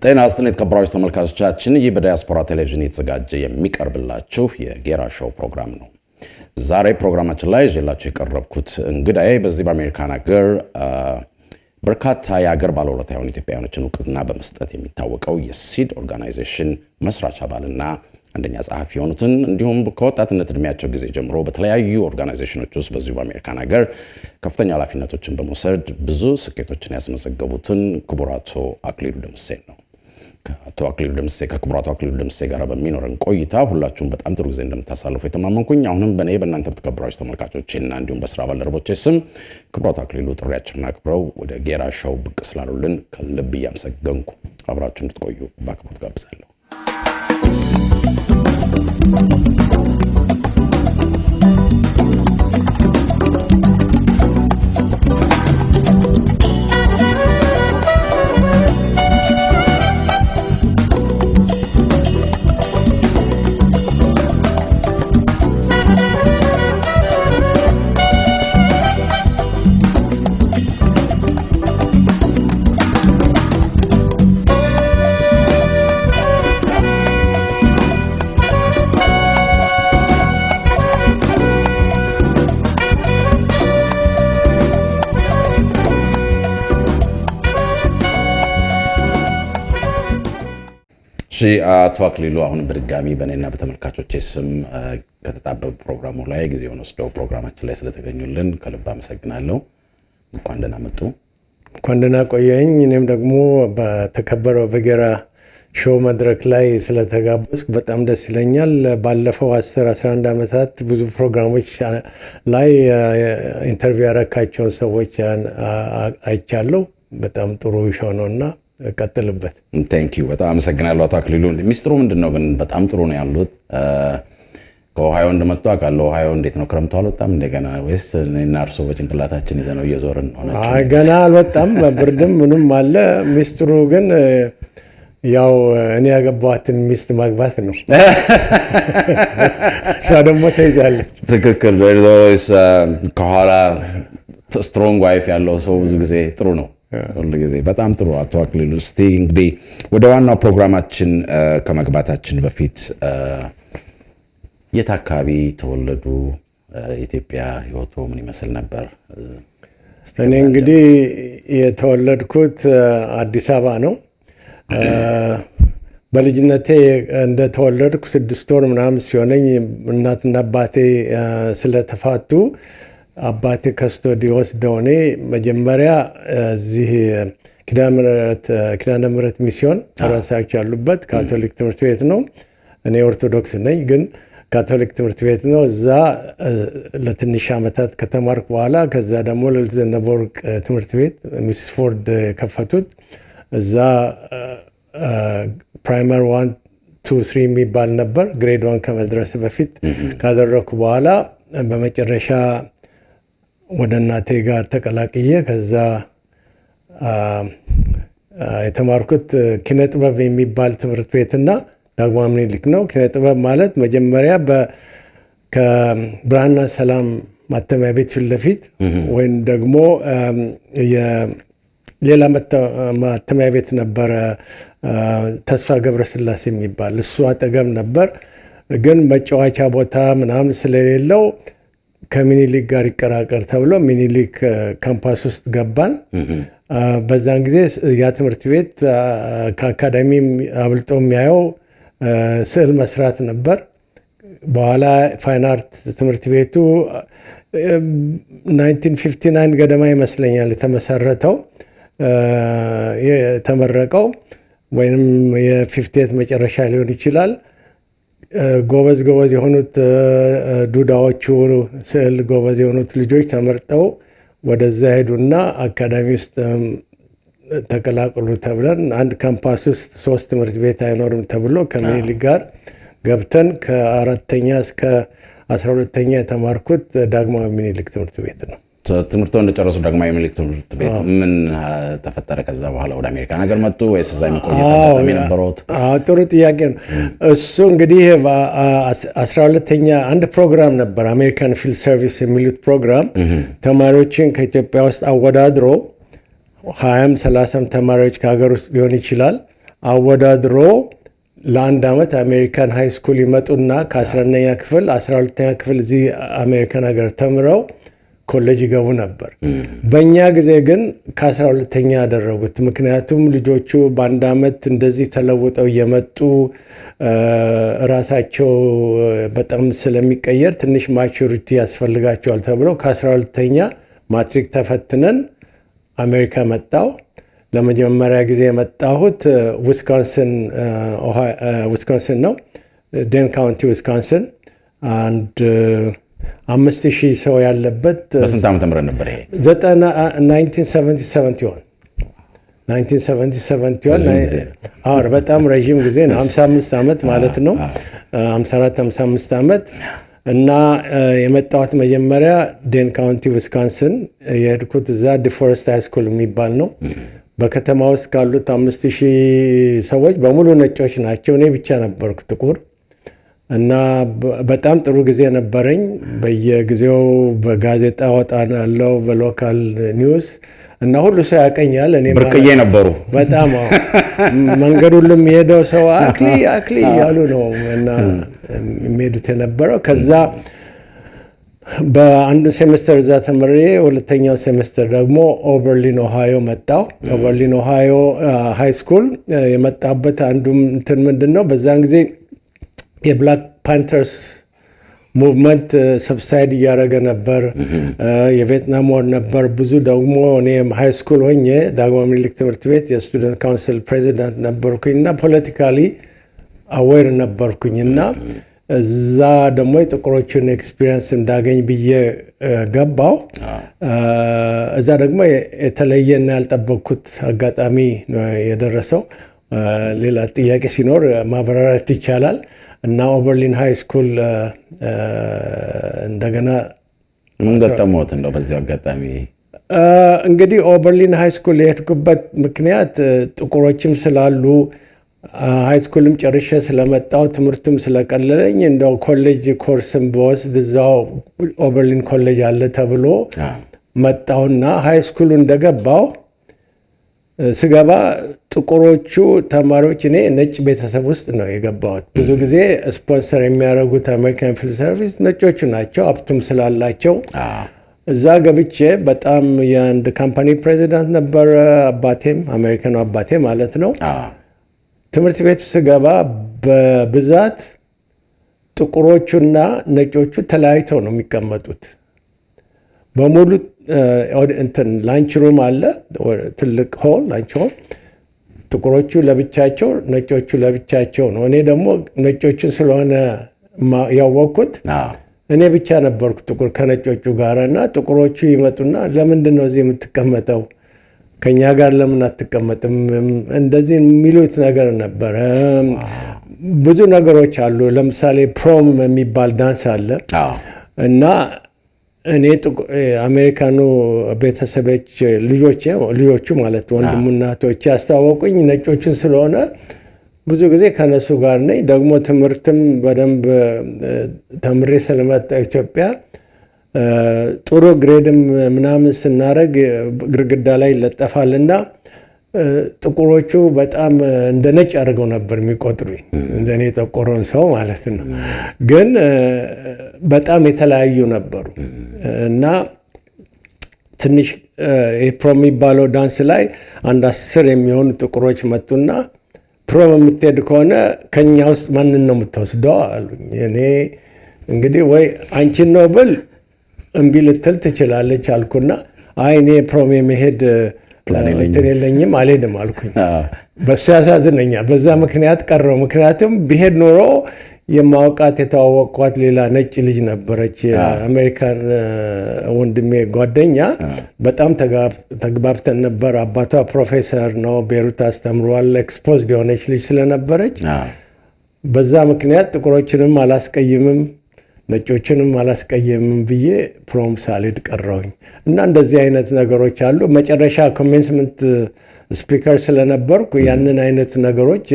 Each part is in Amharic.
ጤና ይስጥልኝ የተከበራችሁ ተመልካቾቻችን፣ ይህ በዲያስፖራ ቴሌቪዥን የተዘጋጀ የሚቀርብላችሁ የጌራ ሾው ፕሮግራም ነው። ዛሬ ፕሮግራማችን ላይ ይዤላችሁ የቀረብኩት እንግዳዬ በዚህ በአሜሪካን ሀገር በርካታ የሀገር ባለውለታ የሆኑ ኢትዮጵያውያኖችን እውቅና በመስጠት የሚታወቀው የ SEED organization መስራች አባልና አንደኛ ጸሐፊ የሆኑትን፣ እንዲሁም ከወጣትነት እድሜያቸው ጊዜ ጀምሮ በተለያዩ organization ኖች ውስጥ በዚሁ በአሜሪካን ሀገር ከፍተኛ ኃላፊነቶችን በመውሰድ ብዙ ስኬቶችን ያስመዘገቡትን ክቡር አቶ አክሊሉ ደምሴን ነው። ከአቶ አክሊሉ ደምሴ ከክቡር አቶ አክሊሉ ደምሴ ጋር በሚኖረን ቆይታ ሁላችሁም በጣም ጥሩ ጊዜ እንደምታሳልፉ የተማመንኩኝ፣ አሁንም በእኔ በእናንተ በተከበራችሁ ተመልካቾቼና እንዲሁም በስራ ባልደረቦቼ ስም ክቡር አቶ አክሊሉ ጥሪያችንን አክብረው ወደ ጌራ ሾው ብቅ ስላሉልን ከልብ እያመሰገንኩ አብራችሁ እንድትቆዩ በአክብሮት ጋብዛለሁ። እሺ አቶ አክሊሉ፣ አሁንም በድጋሚ በእኔና በተመልካቾቼ ስም ከተጣበበ ፕሮግራሙ ላይ ጊዜውን ወስደው ፕሮግራማችን ላይ ስለተገኙልን ከልብ አመሰግናለሁ። እንኳን ደህና መጡ። እንኳን ደህና ቆየኝ። እኔም ደግሞ በተከበረው በጌራ ሾው መድረክ ላይ ስለተጋበዝኩ በጣም ደስ ይለኛል። ባለፈው 10 11 ዓመታት ብዙ ፕሮግራሞች ላይ interview ያረካቸውን ሰዎች አይቻለሁ። በጣም ጥሩ show ነው እና ቀጥልበት። Thank you፣ በጣም አመሰግናለሁ አቶ አክሊሉ። ሚስጥሩ ምንድን ነው ግን? በጣም ጥሩ ነው ያሉት። ከኦሃዮ እንደመጡ አውቃለሁ። ኦሃዮ እንዴት ነው፣ ክረምቱ አልወጣም እንደገና ወይስ እኔና እርሶ በጭንቅላታችን ይዘነው እየዞርን ሆነ? አይ፣ ገና አልወጣም፣ ብርድም ምንም አለ። ሚስጥሩ ግን ያው እኔ ያገባኋትን ሚስት ማግባት ነው። እሷ ደግሞ ተይዛለች። ትክክል። ከኋላ strong wife ያለው ሰው ብዙ ጊዜ ጥሩ ነው። ሁሉ ጊዜ በጣም ጥሩ። አቶ አክሊሉ፣ እስቲ እንግዲህ ወደ ዋናው ፕሮግራማችን ከመግባታችን በፊት የት አካባቢ ተወለዱ? የኢትዮጵያ ሕይወቶ ምን ይመስል ነበር? እኔ እንግዲህ የተወለድኩት አዲስ አበባ ነው። በልጅነቴ እንደተወለድኩ 6 ወር ምናምን ሲሆነኝ እናትና አባቴ ስለተፋቱ አባቴ custody ወስደው እኔ መጀመሪያ እዚህ ኪዳነ ምሕረት ሚስዮን ፈረንሳዮች ያሉበት ካቶሊክ ትምህርት ቤት ነው። እኔ ኦርቶዶክስ ነኝ፣ ግን ካቶሊክ ትምህርት ቤት ነው። እዛ ለትንሽ ዓመታት ከተማርኩ በኋላ ከዛ ደግሞ ልዕልት ዘነበወርቅ ትምህርት ቤት Mrs. ፎርድ የከፈቱት፣ እዛ primary one, two, three የሚባል ነበር። Grade one ከመድረስ በፊት ካደረግኩ በኋላ በመጨረሻ ወደ እናቴ ጋር ተቀላቅዬ ከዛ የተማርኩት ኪነ ጥበብ የሚባል ትምህርት ቤትና ዳግማዊ ምኒልክ ነው። ኪነ ጥበብ ማለት መጀመሪያ ከብርሃንና ሰላም ማተሚያ ቤት ፊት ለፊት ወይም ደግሞ ሌላ ማተሚያ ቤት ነበረ፣ ተስፋ ገብረስላሴ የሚባል፣ እሱ አጠገብ ነበር። ግን መጫወቻ ቦታ ምናምን ስለሌለው ከሚኒሊክ ጋር ይቀራቀር ተብሎ ሚኒሊክ ካምፓስ ውስጥ ገባን። በዛን ጊዜ ያ ትምህርት ቤት ከአካዳሚ አብልጦ የሚያየው ስዕል መስራት ነበር። በኋላ fine art ትምህርት ቤቱ 1959 ገደማ ይመስለኛል የተመሰረተው፣ የተመረቀው፣ ወይም የ 58 መጨረሻ ሊሆን ይችላል። ጎበዝ ጎበዝ የሆኑት ዱዳዎቹ፣ ስዕል ጎበዝ የሆኑት ልጆች ተመርጠው ወደዛ ሄዱና አካዳሚ ውስጥ ተቀላቅሉ ተብለን፣ አንድ ካምፓስ ውስጥ ሶስት ትምህርት ቤት አይኖርም ተብሎ ከምኒልክ ጋር ገብተን ከአራተኛ እስከ 12ኛ የተማርኩት ዳግማዊ ምኒልክ ትምህርት ቤት ነው። ትምህርቶ እንደጨረሱ ዳግማዊ ምኒልክ ትምህርት ቤት ምን ተፈጠረ? ከዛ በኋላ ወደ አሜሪካን ሀገር መጡ ወይስ እዛ የመቆየት አጋጣሚ ነበረዎት? ጥሩ ጥያቄ ነው። እሱ እንግዲህ 12ኛ አንድ ፕሮግራም ነበር፣ American Field Service የሚሉት ፕሮግራም፣ ተማሪዎችን ከኢትዮጵያ ውስጥ አወዳድሮ 20ም 30ም ተማሪዎች ከሀገር ውስጥ ሊሆን ይችላል አወዳድሮ ለአንድ ዓመት አሜሪካን high school ይመጡና ከ11ኛ ክፍል 12ኛ ክፍል እዚህ አሜሪካን ሀገር ተምረው ኮሌጅ ይገቡ ነበር። በእኛ ጊዜ ግን ከ12ተኛ ያደረጉት። ምክንያቱም ልጆቹ በአንድ ዓመት እንደዚህ ተለውጠው እየመጡ ራሳቸው በጣም ስለሚቀየር ትንሽ maturity ያስፈልጋቸዋል ተብሎ ከ12ተኛ ማትሪክ ተፈትነን አሜሪካ መጣው። ለመጀመሪያ ጊዜ የመጣሁት ዊስኮንስን ነው፣ ዴን ካውንቲ ዊስኮንስን፣ አንድ 5,000 ሰው ያለበት። በስንት ዓመተ ምህረት ነበር ይሄ? 1971፣ 1971። አዎ፣ በጣም ረዥም ጊዜ ነው። 55 ዓመት ማለት ነው። 54፣ 55 ዓመት። እና የመጣሁት መጀመሪያ ዴን ካውንቲ ዊስኮንስን የሄድኩት እዛ ዲፎረስት high school የሚባል ነው። በከተማ ውስጥ ካሉት 5,000 ሰዎች በሙሉ ነጮች ናቸው። እኔ ብቻ ነበርኩ ጥቁር። እና በጣም ጥሩ ጊዜ ነበረኝ። በየጊዜው በጋዜጣ ወጣለሁ፣ በ local news እና ሁሉ ሰው ያቀኛል። እኔ ብርቅዬ ነበሩ። በጣም፣ አዎ። መንገድ ሁሉ የሚሄደው ሰው አክሊ አክሊ እያሉ ነው እና የሚሄዱት የነበረው። ከዛ በአንዱ ሴሜስተር እዛ ተምሬ ሁለተኛው ሴሜስተር ደግሞ ኦበርሊን ኦሃዮ መጣው። ኦበርሊን ኦሃዮ high school የመጣበት አንዱም እንትን ምንድን ነው፣ በዛን ጊዜ የ Black Panthers movement subside እያደረገ ነበር። የቪየትናም war ነበር። ብዙ ደግሞ እኔም high school ሆኜ ዳግማዊ ምኒልክ ትምህርት ቤት የ student council president ነበርኩኝ እና politically aware ነበርኩኝ እና እዛ ደግሞ የጥቁሮችን experience እንዳገኝ ብዬ ገባው። እዛ ደግሞ የተለየና ያልጠበቅኩት አጋጣሚ ነው የደረሰው። ሌላ ጥያቄ ሲኖር ማብራራት ይቻላል። እና ኦበርሊን high school እንደገና ምን ገጠመዎት እንደው በዚያው አጋጣሚ? እንግዲህ ኦበርሊን high school የሄድኩበት ምክንያት ጥቁሮችም ስላሉ፣ high school ም ጨርሼ ስለመጣው፣ ትምህርቱም ስለቀለለኝ፣ እንደው ኮሌጅ ኮርስም ብወስድ እዛው ኦበርሊን ኮሌጅ አለ ተብሎ መጣሁና high school ኡ እንደገባው ስገባ ጥቁሮቹ ተማሪዎች፣ እኔ ነጭ ቤተሰብ ውስጥ ነው የገባሁት። ብዙ ጊዜ ስፖንሰር የሚያደርጉት American Field Service ነጮቹ ናቸው፣ ሀብቱም ስላላቸው። እዛ ገብቼ በጣም የአንድ company president ነበረ አባቴም፣ አሜሪካኑ አባቴ ማለት ነው። ትምህርት ቤቱ ስገባ በብዛት ጥቁሮቹና ነጮቹ ተለያይተው ነው የሚቀመጡት። በሙሉ እንትን lunch room አለ፣ ትልቅ hall፣ lunch hall። ጥቁሮቹ ለብቻቸው፣ ነጮቹ ለብቻቸው ነው። እኔ ደግሞ ነጮቹን ስለሆነ ያወቅኩት እኔ ብቻ ነበርኩ ጥቁር ከነጮቹ ጋር። እና ጥቁሮቹ ይመጡና ለምንድን ነው እዚህ የምትቀመጠው? ከኛ ጋር ለምን አትቀመጥም? እንደዚህ የሚሉት ነገር ነበረ። ብዙ ነገሮች አሉ። ለምሳሌ prom የሚባል ዳንስ አለ እና እኔ አሜሪካኑ ቤተሰቦች ልጆቹ ማለት ወንድሙና እህቶቼ ያስተዋወቁኝ ነጮችን ስለሆነ ብዙ ጊዜ ከነሱ ጋር ነኝ። ደግሞ ትምህርትም በደንብ ተምሬ ስለመጣ ኢትዮጵያ ጥሩ grade ም ምናምን ስናደርግ ግድግዳ ላይ ይለጠፋልና ጥቁሮቹ በጣም እንደ ነጭ አድርገው ነበር የሚቆጥሩኝ፣ እንደ እኔ የጠቆረውን ሰው ማለት ነው። ግን በጣም የተለያዩ ነበሩ እና ትንሽ prom የሚባለው ዳንስ ላይ አንድ 10 የሚሆኑ ጥቁሮች መጡና prom የምትሄድ ከሆነ ከኛ ውስጥ ማንን ነው የምትወስደው አሉኝ። እኔ እንግዲህ ወይ አንቺን ነው ብል እምቢ ልትል ትችላለች አልኩና አይ፣ እኔ prom የመሄድ እንትን የለኝም፣ አልሄድም አልኩኝ። በሱ ያሳዝነኛል። በዛ ምክንያት ቀረው። ምክንያቱም ብሄድ ኖሮ የማውቃት የተዋወቅኳት ሌላ ነጭ ልጅ ነበረች፣ የአሜሪካን ወንድሜ ጓደኛ። በጣም ተግባብተን ነበር። አባቷ ፕሮፌሰር ነው፣ ቤሩት አስተምሯል። Exposed የሆነች ልጅ ስለነበረች በዛ ምክንያት ጥቁሮችንም አላስቀይምም ነጮችንም አላስቀይምም ብዬ prom ሳልሄድ ቀረሁኝ። እና እንደዚህ አይነት ነገሮች አሉ። መጨረሻ commencement speaker ስለነበርኩ ያንን አይነት ነገሮች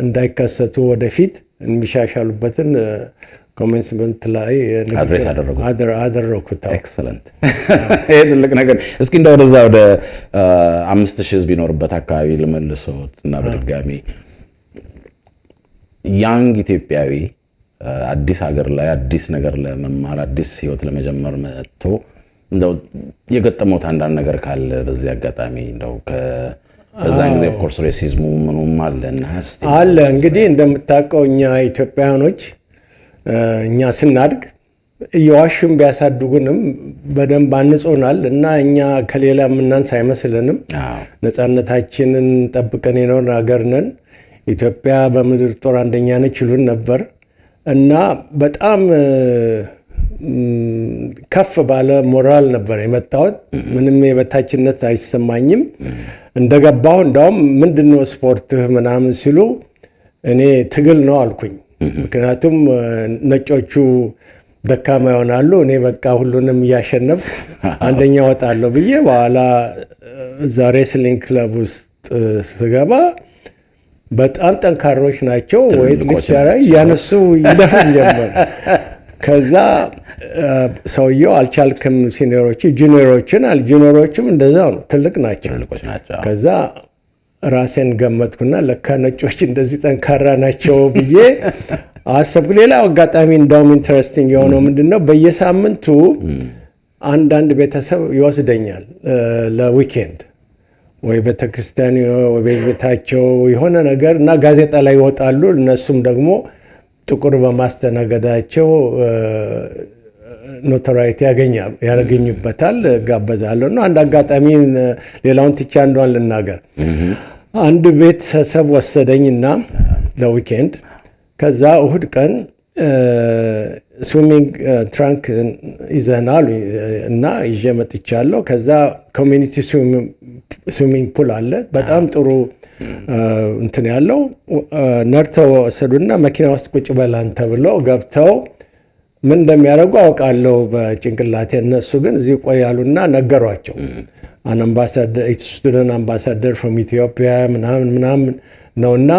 እንዳይከሰቱ ወደፊት የሚሻሻሉበትን Commencement ላይ Address አደረጉት? አደረኩት። Excellent፣ ይሄ ትልቅ ነገር። እስኪ እንደ ወደዛ ወደ 5,000 ህዝብ ይኖርበት አካባቢ ልመልሶት እና በድጋሚ young ኢትዮጵያዊ አዲስ ሀገር ላይ አዲስ ነገር ለመማር፣ አዲስ ህይወት ለመጀመር መጥቶ እንደው የገጠመውት አንዳንድ ነገር ካለ በዚህ አጋጣሚ እንደው በዛን ጊዜ of course racism ኡ ምኑም አለ እና እስቲ አለ። እንግዲህ እንደምታውቀው እኛ ኢትዮጵያውያኖች እኛ ስናድግ እየዋሹም ቢያሳድጉንም በደንብ አንጾናል እና እኛ ከሌላ የምናንስ አይመስልንም። ነፃነታችንን ጠብቀን የኖርን ሀገር ነን። ኢትዮጵያ በምድር ጦር አንደኛ ነች ይሉን ነበር እና በጣም ከፍ ባለ ሞራል ነበር የመጣሁት። ምንም የበታችነት አይሰማኝም። እንደገባሁ እንዳውም ምንድነው ስፖርትህ ምናምን ሲሉ እኔ ትግል ነው አልኩኝ። ምክንያቱም ነጮቹ ደካማ ይሆናሉ፣ እኔ በቃ ሁሉንም እያሸነፍኩ አንደኛ እወጣለሁ ብዬ በኋላ እዛ wrestling club ውስጥ ስገባ በጣም ጠንካሮች ናቸው። Weight ትልልቆች lift እያነሱ ይደፉኝ ጀመር። ከዛ ሰውየው አልቻልክም፣ senior ኦች junior ኦችን አለ። Junior ኦችም እንደዛው ነው፣ ትልቅ ናቸው። ትልልቆች ናቸው። ከዛ ራሴን ገመትኩና ለካ ነጮች እንደዚህ ጠንካራ ናቸው ብዬ አሰብኩ። ሌላው አጋጣሚ እንዳውም interesting የሆነው ምንድን ነው፣ በየሳምንቱ አንዳንድ ቤተሰብ ይወስደኛል ለ weekend፣ ወይ ቤተክርስቲያን ወይ ቤታቸው የሆነ ነገር እና ጋዜጣ ላይ ይወጣሉ። እነሱም ደግሞ ጥቁር በማስተናገዳቸው notoriety ያገኙበታል። ጋበዛለሁ እና አንድ አጋጣሚ ሌላውን ትቼ አንዷን ልናገር። አንድ ቤተሰብ ወሰደኝና ለ weekend ከዛ እሁድ ቀን swimming trunk ይዘናል እና ይዤ መጥቻለሁ። ከዛ community swimming pool አለ፣ በጣም ጥሩ እንትን ያለው። ነድተው ወሰዱና መኪና ውስጥ ቁጭ በላን ተብለው ገብተው ምን እንደሚያደርጉ አውቃለሁ በጭንቅላቴ። እነሱ ግን እዚህ ቆያሉና ነገሯቸው። An ambassador, student ambassador from Ethiopia ምናምን ምናምን ነውና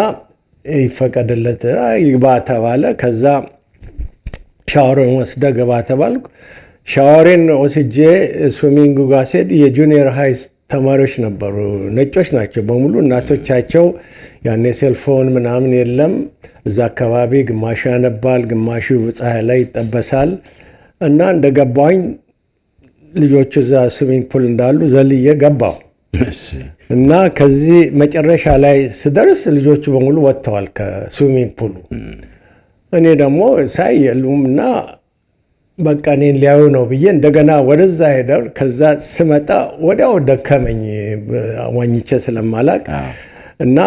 ይፈቀድለት ይግባ ተባለ። ከዛ ሻወርን ወስደ ገባ ተባልኩ። ሻወሬን ወስጄ swimming ጋር ስሄድ የ junior high ተማሪዎች ነበሩ። ነጮች ናቸው በሙሉ። እናቶቻቸው ያኔ cell phone ምናምን የለም። እዛ አካባቢ ግማሹ ያነባል፣ ግማሹ ፀሐይ ላይ ይጠበሳል። እና እንደገባሁኝ ልጆቹ እዛ swimming pool እንዳሉ ዘልዬ ገባሁ እና ከዚህ መጨረሻ ላይ ስደርስ ልጆቹ በሙሉ ወጥተዋል ከ swimming pool ኡ። እኔ ደግሞ ሳይ የሉም እና በቃ እኔን ሊያዩ ነው ብዬ እንደገና ወደዛ ሄደ። ከዛ ስመጣ ወዲያው ደከመኝ ዋኝቼ ስለማላቅ እና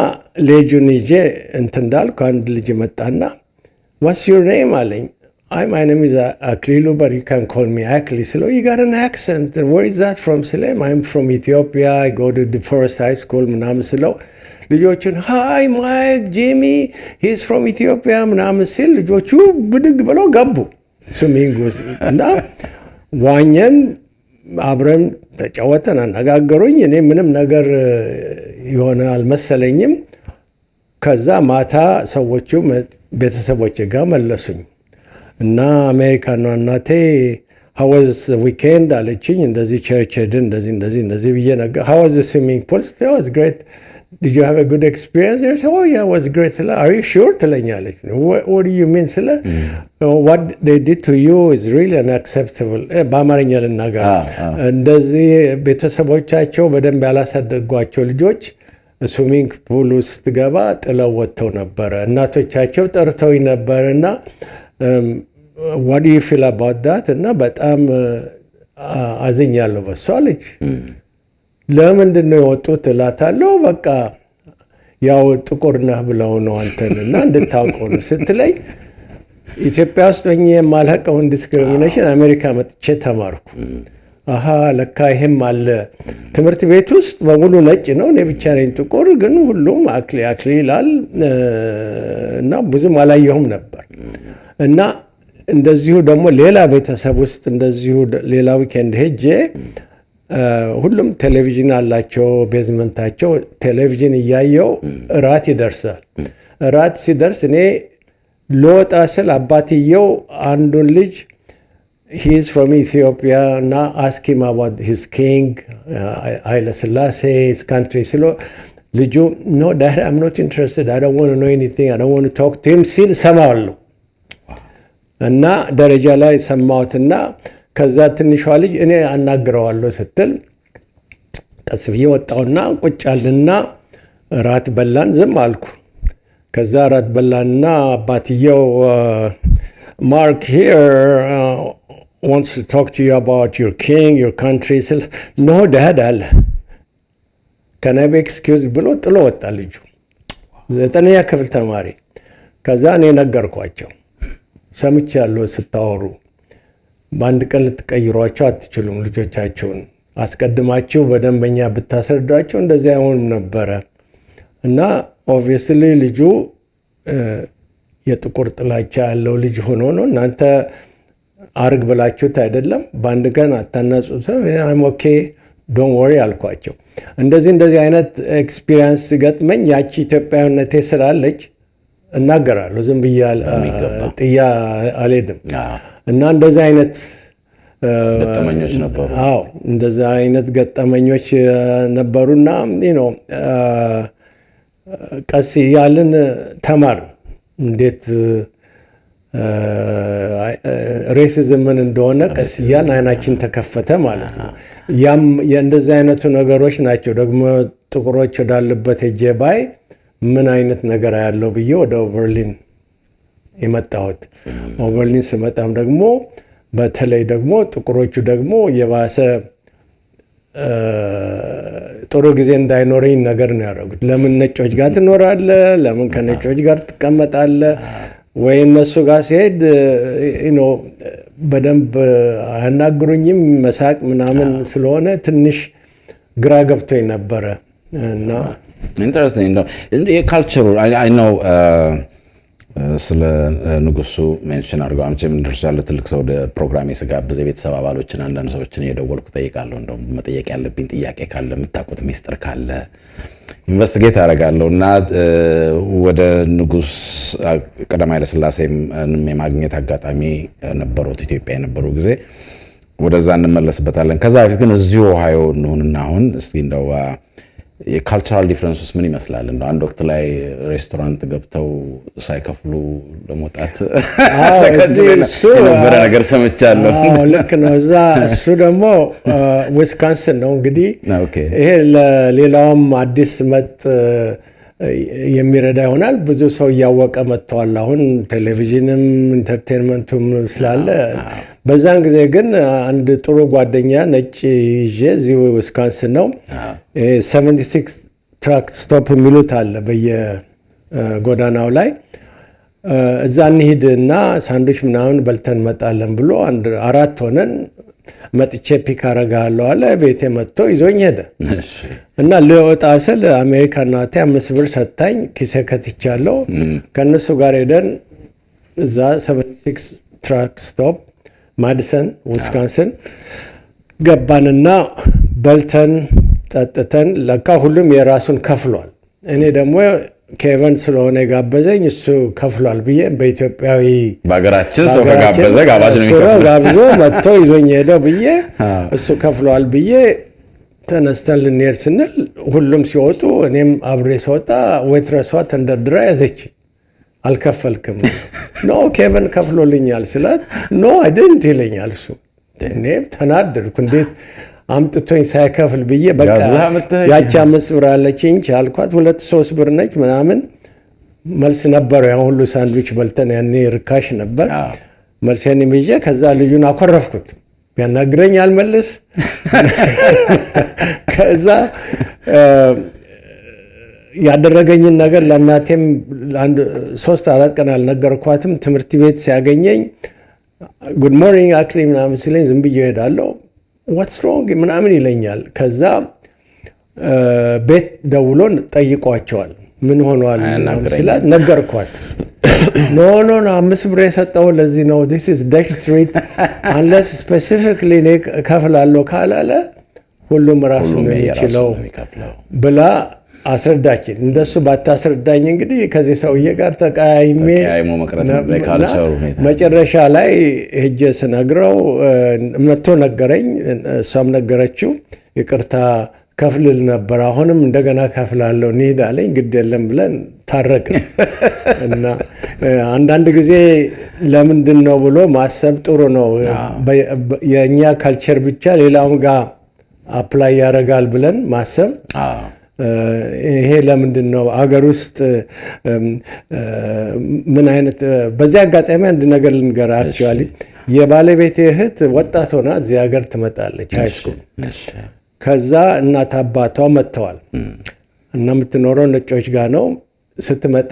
ledge ኡን ይዤ እንትን እንዳልኩ አንድ ልጅ መጣና "What's your name?" አለኝ። "አይ፣ my name is አክሊሉ, but you can call me አክሊ" ስለው "You got an accent, where is that from?" ስለው "I'm from Ethiopia, I go to DeForest High School" ምናምን ስለው ልጆቹን "Hi Mike, Jimmy, he's from Ethiopia" ምናምን ሲል ልጆቹ ብድግ ብለው ገቡ swimming ውስጥ እና ዋኘን፣ አብረን ተጫወተን፣ አነጋገሩኝ። እኔ ምንም ነገር የሆነ አልመሰለኝም። ከዛ ማታ ሰዎቹ ቤተሰቦች ጋር መለሱኝ እና አሜሪካኗ እናቴ "How was weekend?" አለችኝ። እንደዚህ church ሄድን፣ እንደዚህ እንደዚህ እንደዚህ ብዬ ነገር "How was swimming pool?" "Was great." "Did you have a good experience?" "Oh yeah, was great" ስለ "Are you sure?" ትለኛለች። "What do you mean?" ስለ "What they did to you is really unacceptable." በአማርኛ ልናገር፣ እንደዚህ ቤተሰቦቻቸው በደንብ ያላሳደጓቸው ልጆች swimming pool ውስጥ ገባ ጥለው ወጥተው ነበረ። እናቶቻቸው ጠርተውኝ ነበር እና what do you feel about that? እና በጣም አዝኛለሁ በሷ አለች። ለምንድን ነው የወጡት እላታለሁ። በቃ ያው ጥቁር ነህ ብለው ነው አንተን እና እንድታውቀው ነው ስትለኝ ኢትዮጵያ ውስጥ ሆኜ የማላውቀውን discrimination አሜሪካ መጥቼ ተማርኩ። አሀ፣ ለካ ይሄም አለ። ትምህርት ቤት ውስጥ በሙሉ ነጭ ነው፣ እኔ ብቻ ነኝ ጥቁር። ግን ሁሉም አክሊ አክሊ ይላል እና ብዙም አላየሁም ነበር። እና እንደዚሁ ደግሞ ሌላ ቤተሰብ ውስጥ እንደዚሁ ሌላ weekend ሄጄ ሁሉም ቴሌቪዥን አላቸው፣ basement ኣቸው ቴሌቪዥን እያየው እራት ይደርሳል። እራት ሲደርስ እኔ ልወጣ ስል አባትየው አንዱን ልጅ "He's from Ethiopia" እና "Ask him about his king ኃይለ ሥላሴ, his country" ሲለው ልጁ "No, dad, I'm not interested. I don't want to know anything. I don't want to talk to him" ሲል ሰማዋለሁ። እና ደረጃ ላይ ሰማሁትና ከዛ ትንሿ ልጅ እኔ አናግረዋለሁ ስትል ቀስ ብዬ ወጣሁና ቁጭ አልንና እራት በላን። ዝም አልኩ። ከዛ እራት በላንና አባትየው "Mark here wants to talk to you about your king, your country" ስል "No, dad" አለ። "Can I be excused?" ብሎ ጥሎ ወጣ ልጁ፣ 9ኛ ክፍል ተማሪ። ከዛ እኔ ነገርኳቸው፣ ሰምቻለሁ ስታወሩ፣ በአንድ ቀን ልትቀይሯቸው አትችሉም ልጆቻችሁን፣ አስቀድማችሁ በደንበኛ ብታስረዷቸው እንደዚህ አይሆንም ነበረ። እና obviously ልጁ የጥቁር ጥላቻ ያለው ልጅ ሆኖ ነው። እናንተ አርግ ብላችሁት አይደለም። በአንድ ቀን አታናጹት። I'm okay, don't worry አልኳቸው። እንደዚህ እንደዚህ አይነት experience ሲገጥመኝ ያቺ ኢትዮጵያዊነቴ ስላለች እናገራለሁ። ዝም ብዬ ጥያ አልሄድም። እና እንደዚህ አይነት ገጠመኞች ነበሩ። አዎ፣ እንደዚህ አይነት ገጠመኞች ነበሩና ቀስ እያልን ተማርን እንዴት racism ምን እንደሆነ። ቀስ እያልን አይናችን ተከፈተ ማለት ነው። ያም የእንደዚህ አይነቱ ነገሮች ናቸው። ደግሞ ጥቁሮች ወዳሉበት ሄጄ ባይ ምን አይነት ነገር ያለው ብዬ ወደ ኦበርሊን የመጣሁት። ኦበርሊን ስመጣም ደግሞ በተለይ ደግሞ ጥቁሮቹ ደግሞ የባሰ ጥሩ ጊዜ እንዳይኖረኝ ነገር ነው ያደረጉት። ለምን ነጮች ጋር ትኖራለህ? ለምን ከነጮች ጋር ትቀመጣለህ? ወይ እነሱ ጋር ሲሄድ በደንብ አያናግሩኝም። መሳቅ ምናምን ስለሆነ ትንሽ ግራ ገብቶኝ ነበረ እና Interesting ነው የ culture ኡ። I know ስለ ንጉሱ mention አድርገው አምቼም እንደርሱ ያለ ትልቅ ሰው ወደ ፕሮግራሜ ስጋብዝ የቤተሰብ አባሎችን አንዳንድ ሰዎችን እየደወልኩ ጠይቃለሁ። እንደውም መጠየቅ ያለብኝ ጥያቄ ካለ፣ የምታውቁት ሚስጥር ካለ investigate አደርጋለሁ። እና ወደ ንጉስ ቀዳማዊ ኃይለሥላሴም የማግኘት አጋጣሚ ነበሩት ኢትዮጵያ የነበሩ ጊዜ፣ ወደዛ እንመለስበታለን። ከዛ በፊት ግን እዚሁ ኦሃዮ እንሁንና አሁን እስኪ እንደው የ cultural difference ውስጥ ምን ይመስላል? እንደው አንድ ወቅት ላይ ሬስቶራንት ገብተው ሳይከፍሉ ለመውጣት የነበረ ነገር ሰምቻለሁ። ልክ ነው። እዛ እሱ ደግሞ ዊስካንስን ነው እንግዲህ። ይሄ ለሌላውም አዲስ መጥ የሚረዳ ይሆናል። ብዙ ሰው እያወቀ መጥተዋል። አሁን ቴሌቪዥንም entertainment ኡም ስላለ። በዛን ጊዜ ግን አንድ ጥሩ ጓደኛ ነጭ ይዤ እዚሁ ዊስካንስን ነው፣ 76 truck stop የሚሉት አለ በየጎዳናው ላይ፣ እዛ እንሂድ እና ሳንዱች ምናምን በልተን እንመጣለን ብሎ አንድ አራት ሆነን መጥቼ pick አረጋለሁ አለ። ቤቴ መጥቶ ይዞኝ ሄደ እና ልወጣ ስል አሜሪካ እናቴ 5 ብር ሰታኝ ኪሴ ከትቻለሁ። ከእነሱ ጋር ሄደን እዛ 76 truck stop ማዲሰን ዊስካንስን ገባንና በልተን ጠጥተን ለካ ሁሉም የራሱን ከፍሏል። እኔ ደግሞ ኬቨን ስለሆነ የጋበዘኝ እሱ ከፍሏል ብዬ በኢትዮጵያዊ በሀገራችን ሰው ከጋበዘ ጋባዥ ነው የሚከፍለው። ጋብዞ መጥቶ ይዞኝ ሄደው ብዬ እሱ ከፍሏል ብዬ ተነስተን ልንሄድ ስንል ሁሉም ሲወጡ እኔም አብሬ ስወጣ waitress ዋ ተንደርድራ ያዘች። አልከፈልክም? "No, ኬቨን ከፍሎልኛል" ስላት "No, I didn't" ይለኛል እሱ። እኔ ተናደድኩ። እንዴት አምጥቶኝ ሳይከፍል ብዬ በቃ ያቺ 5 ብር አለችኝ አልኳት። 2-3 ብር ነች ምናምን መልስ ነበረው። ያን ሁሉ ሳንድዊች በልተን ያኔ ርካሽ ነበር። መልሴን ይዤ ከዛ ልጁን አኮረፍኩት። ቢያናግረኝ አልመልስ። ከዛ ያደረገኝን ነገር ለእናቴም አንድ 3-4 ቀን አልነገርኳትም። ትምህርት ቤት ሲያገኘኝ "Good morning አክሊ" ምናምን ሲለኝ ዝም ብዬ እሄዳለሁ። "What's wrong?" ምናምን ይለኛል። ከዛ ቤት ደውሎ ጠይቋቸዋል። ምን ሆኗል ምናምን ሲላት ነገርኳት። "No, no, no, 5 ብር የሰጠው ለዚህ ነው። This is Dutch treat. Unless specifically እኔ እከፍላለሁ ካላለ ሁሉም ራሱ ነው የሚችለው" ብላ አስረዳችን። እንደሱ ባታስረዳኝ እንግዲህ ከዚህ ሰውዬ ጋር ተቀያይሜ ተቀያይሞ መቅረት ነበር የ culture ኡ ሁኔታ። መጨረሻ ላይ ሄጄ ስነግረው መጥቶ ነገረኝ። እሷም ነገረችው። ይቅርታ ከፍልል ነበር፣ አሁንም እንደገና ከፍላለሁ እንሂድ አለኝ። ግድ የለም ብለን ታረቅን። እና አንዳንድ ጊዜ ለምንድን ነው ብሎ ማሰብ ጥሩ ነው። የእኛ culture ብቻ ሌላውም ጋር apply ያደርጋል ብለን ማሰብ ይሄ ለምንድን ነው አገር ውስጥ ምን አይነት፣ በዚህ አጋጣሚ አንድ ነገር ልንገር። Actually የባለቤቴ እህት ወጣት ሆና እዚህ ሀገር ትመጣለች high school። ከዛ እናት አባቷ መጥተዋል እና የምትኖረው ነጮች ጋር ነው። ስትመጣ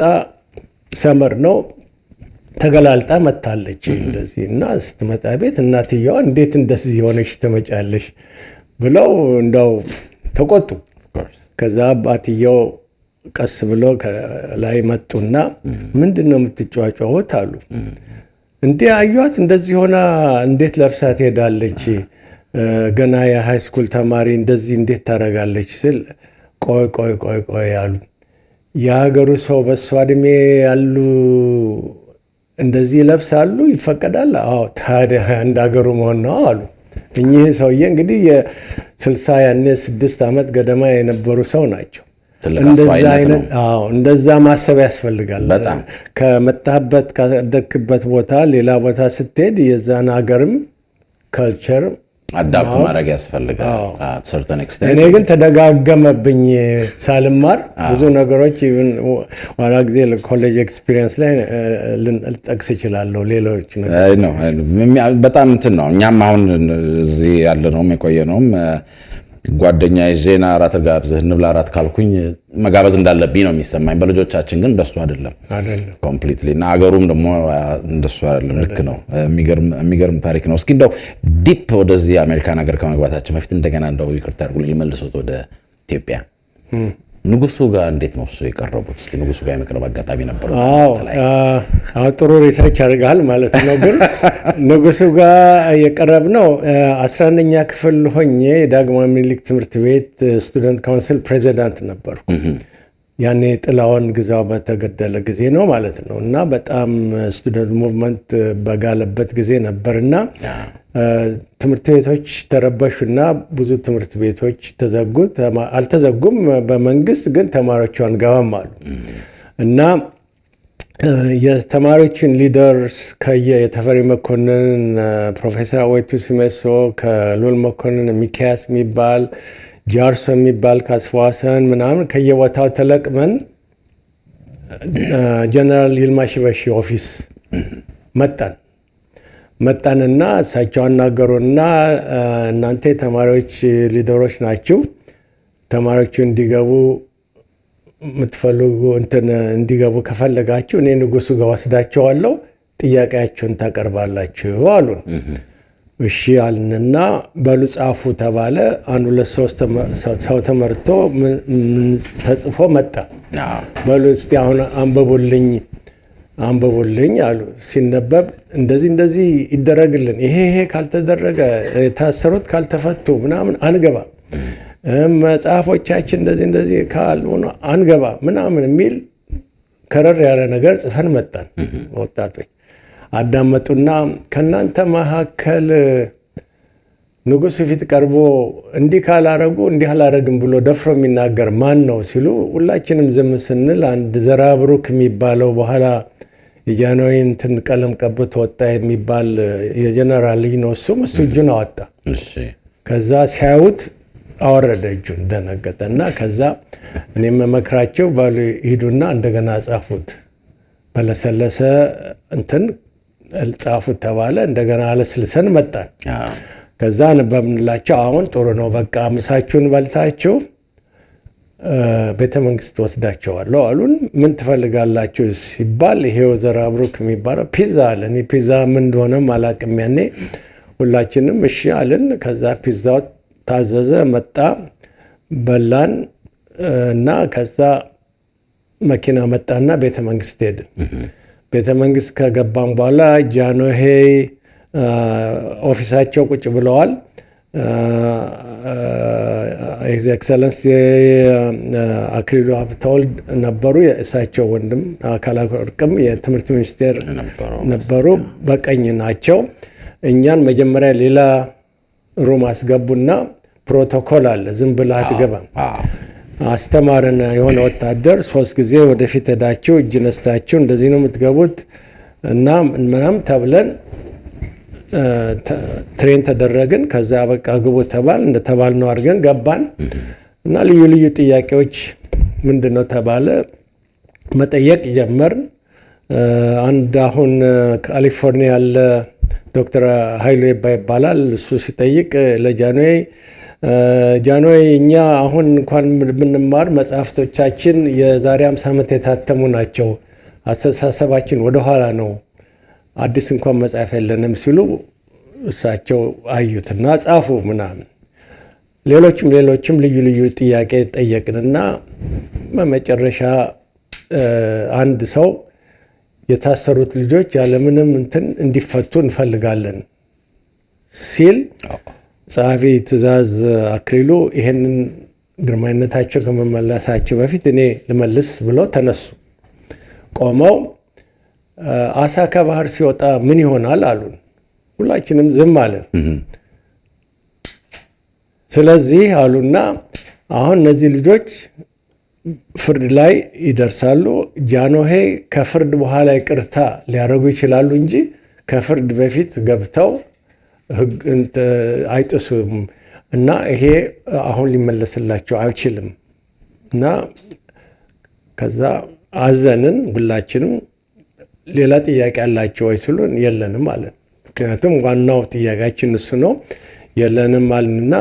summer ነው፣ ተገላልጣ መታለች እንደዚህ። እና ስትመጣ ቤት እናትየዋ እንዴት እንደዚህ ሆነሽ ትመጫለሽ ብለው እንደው ተቆጡ። ከዛ አባትየው ቀስ ብሎ ከላይ መጡና ምንድን ነው የምትጯጯሁት አሉ። እንዲህ አዩት፣ እንደዚህ ሆና እንዴት ለብሳ ትሄዳለች? ገና የ high school ተማሪ እንደዚህ እንዴት ታደርጋለች? ስል ቆይ ቆይ ቆይ ቆይ አሉ። የሀገሩ ሰው በሷ እድሜ ያሉ እንደዚህ ይለብሳሉ፣ ይፈቀዳል? አዎ፣ ታዲያ እንደ ሀገሩ መሆን ነው አሉ። እኚህ ሰውዬ እንግዲህ የ60 ያኔ 6 ዓመት ገደማ የነበሩ ሰው ናቸው። ትልቅ እንደዛ አስተዋይነት ነው። አይነት፣ አዎ፣ እንደዛ ማሰብ ያስፈልጋል። በጣም። ከመጣህበት ካደግክበት ቦታ ሌላ ቦታ ስትሄድ የዛን ሀገርም culture adapt ማድረግ ያስፈልጋል certain extent። እኔ ግን ተደጋገመብኝ ሳልማር ብዙ ነገሮች። Even ኋላ ጊዜ college experience ላይ ልጠቅስ እችላለሁ ሌሎች ነገር። አይ ነው፣ አይ ነው። በጣም እንትን ነው። እኛም አሁን እዚህ ያለነውም የቆየነውም ጓደኛ ይዤ ና እራት ጋብዝህ እንብላ እራት ካልኩኝ መጋበዝ እንዳለብኝ ነው የሚሰማኝ። በልጆቻችን ግን እንደሱ አይደለም። አይደለም። Completely። እና አገሩም ደግሞ እንደሱ አይደለም። ልክ ነው። የሚገርም ታሪክ ነው። እስኪ እንደው deep ወደዚህ አሜሪካን ሀገር ከመግባታችን በፊት እንደገና እንደው ይቅርታ አድርጉልኝ ልመልሶት ወደ ኢትዮጵያ። ንጉሱ ጋር እንዴት ነው እሱ የቀረቡት? እስኪ ንጉሱ ጋር የመቅረብ አጋጣሚ ነበሩ? አዎ፣ አዎ፣ ጥሩ research አድርገሃል ማለት ነው። ግን ንጉሱ ጋር የቀረብነው 11ኛ ክፍል ሆኜ የዳግማዊ ምኒልክ ትምህርት ቤት student council president ነበርኩ። ያኔ ጥላሁን ግዛው በተገደለ ጊዜ ነው ማለት ነው። እና በጣም student movement በጋለበት ጊዜ ነበር እና ትምህርት ቤቶች ተረበሹና ብዙ ትምህርት ቤቶች ተዘጉ። አልተዘጉም በመንግስት፣ ግን ተማሪዎቹ አንገባም አሉ። እና የተማሪዎችን leaders ከየ የተፈሪ መኮንን ፕሮፌሰር አወይቱ ሲሜሶ፣ ከልዑል መኮንን ሚኪያስ የሚባል፣ ጃርሶ የሚባል ከአስፋወሰን ምናምን ከየቦታው ተለቅመን ጀነራል ይልማ ሽበሺ office መጣን። መጣንና እሳቸው አናገሩና እናንተ የተማሪዎች leader ኦች ናችሁ፣ ተማሪዎቹ እንዲገቡ የምትፈልጉ እንትን እንዲገቡ ከፈለጋችሁ እኔ ንጉሱ ጋር ወስዳቸዋለሁ፣ ጥያቄያችሁን ታቀርባላችሁ አሉን። እሺ አልንና በሉ ጻፉ ተባለ። አንድ ሁለት ሶስት ሰው ተመርቶ ተጽፎ መጣ። በሉ እስቲ አሁን አንብቡልኝ አንብቡልኝ አሉ። ሲነበብ እንደዚህ እንደዚህ ይደረግልን፣ ይሄ ይሄ ካልተደረገ፣ የታሰሩት ካልተፈቱ ምናምን አንገባም፣ መጽሐፎቻችን እንደዚህ እንደዚህ ካልሆኑ አንገባ ምናምን የሚል ከረር ያለ ነገር ጽፈን መጣን። ወጣቶች አዳመጡና ከእናንተ መካከል ንጉሱ ፊት ቀርቦ እንዲህ ካላረጉ እንዲህ አላረግም ብሎ ደፍሮ የሚናገር ማን ነው ሲሉ ሁላችንም ዝም ስንል አንድ ዘራ ብሩክ የሚባለው፣ በኋላ የጃንሆይ እንትን ቀለም ቀብቶ ወጣ የሚባል የጀነራል ልጅ ነው። እሱም እሱ እጁን አወጣ። ከዛ ሲያዩት አወረደ እጁን፣ ደነገጠ። እና ከዛ እኔም መክራቸው በሉ ሂዱና እንደገና ጻፉት፣ በለሰለሰ እንትን ጻፉት ተባለ። እንደገና አለስልሰን መጣን። ከዛ አነበብንላቸው። አሁን ጥሩ ነው፣ በቃ ምሳችሁን በልታችሁ ቤተ መንግስት ወስዳቸዋለሁ አሉን። ምን ትፈልጋላችሁ ሲባል ይሄው ዘራብሩክ የሚባለው ፒዛ አለ። እኔ ፒዛ ምን እንደሆነም አላውቅም ያኔ። ሁላችንም እሺ አልን። ከዛ ፒዛው ታዘዘ፣ መጣ፣ በላን እና ከዛ መኪና መጣና ቤተ መንግስት ሄድን። ቤተ መንግስት ከገባን በኋላ ጃንሆይ office ኣቸው ቁጭ ብለዋል። His Excellency አክሊሉ ሀብተወልድ ነበሩ። የእሳቸው ወንድም አካለወርቅም የትምህርት ሚኒስቴር ነበሩ። በቀኝ ናቸው። እኛን መጀመሪያ ሌላ room አስገቡና ፕሮቶኮል አለ፣ ዝም ብለህ አትገባም። አስተማረን። የሆነ ወታደር 3 ጊዜ ወደፊት ሄዳችሁ እጅ ነስታችሁ እንደዚህ ነው የምትገቡት እና ምናምን ተብለን train ተደረግን። ከዛ በቃ ግቡ ተባል። እንደተባልነው አድርገን ገባን እና ልዩ ልዩ ጥያቄዎች ምንድን ነው ተባለ፣ መጠየቅ ጀመርን። አንድ አሁን ካሊፎርኒያ ያለ ዶክተር ኃይሉ ይባ ይባላል። እሱ ሲጠይቅ ለጃንሆይ፣ "ጃንሆይ፣ እኛ አሁን እንኳን ብንማር መጽሐፍቶቻችን የዛሬ 50 ዓመት የታተሙ ናቸው። አስተሳሰባችን ወደኋላ ነው። አዲስ እንኳን መጽሐፍ የለንም" ሲሉ እሳቸው አዩትና ጻፉ ምናምን። ሌሎችም ሌሎችም ልዩ ልዩ ጥያቄ ጠየቅንና በመጨረሻ አንድ ሰው የታሰሩት ልጆች ያለምንም እንትን እንዲፈቱ እንፈልጋለን ሲል ጸሐፊ ትእዛዝ አክሊሉ ይሄንን ግርማዊነታቸው ከመመለሳቸው በፊት እኔ ልመልስ ብለው ተነሱ። ቆመው "አሳ ከባህር ሲወጣ ምን ይሆናል?" አሉን። ሁላችንም ዝም አለን። ስለዚህ አሉና አሁን እነዚህ ልጆች ፍርድ ላይ ይደርሳሉ። ጃንሆይ ከፍርድ በኋላ ይቅርታ ሊያደርጉ ይችላሉ እንጂ ከፍርድ በፊት ገብተው ሕግ አይጥሱም እና ይሄ አሁን ሊመለስላቸው አይችልም። እና ከዛ አዘንን ሁላችንም። "ሌላ ጥያቄ አላችሁ ወይ?" ሲሉን የለንም አለን። ምክንያቱም ዋናው ጥያቄያችን እሱ ነው። የለንም አልንና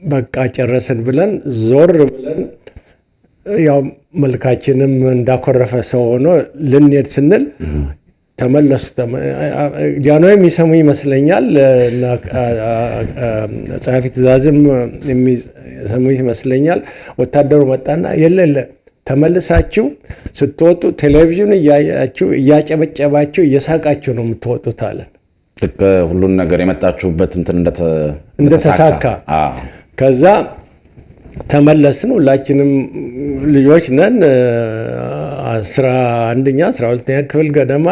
በቃ ጨረስን ብለን ዞር ብለን ያው መልካችንም እንዳኮረፈ ሰው ሆኖ ልንሄድ ስንል ተመለሱ። ጃንሆይ የሚሰሙ ይመስለኛል። ጸሐፊ ትእዛዝም የሚሰሙ ይመስለኛል። ወታደሩ መጣና የለ የለ፣ ተመልሳችሁ ስትወጡ ቴሌቪዥን እያያችሁ፣ እያጨበጨባችሁ፣ እየሳቃችሁ ነው የምትወጡት አለን። ልክ ሁሉን ነገር የመጣችሁበት እንትን እንደተሳካ። ከዛ ተመለስን። ሁላችንም ልጆች ነን። 11ኛ 12ኛ ክፍል ገደማ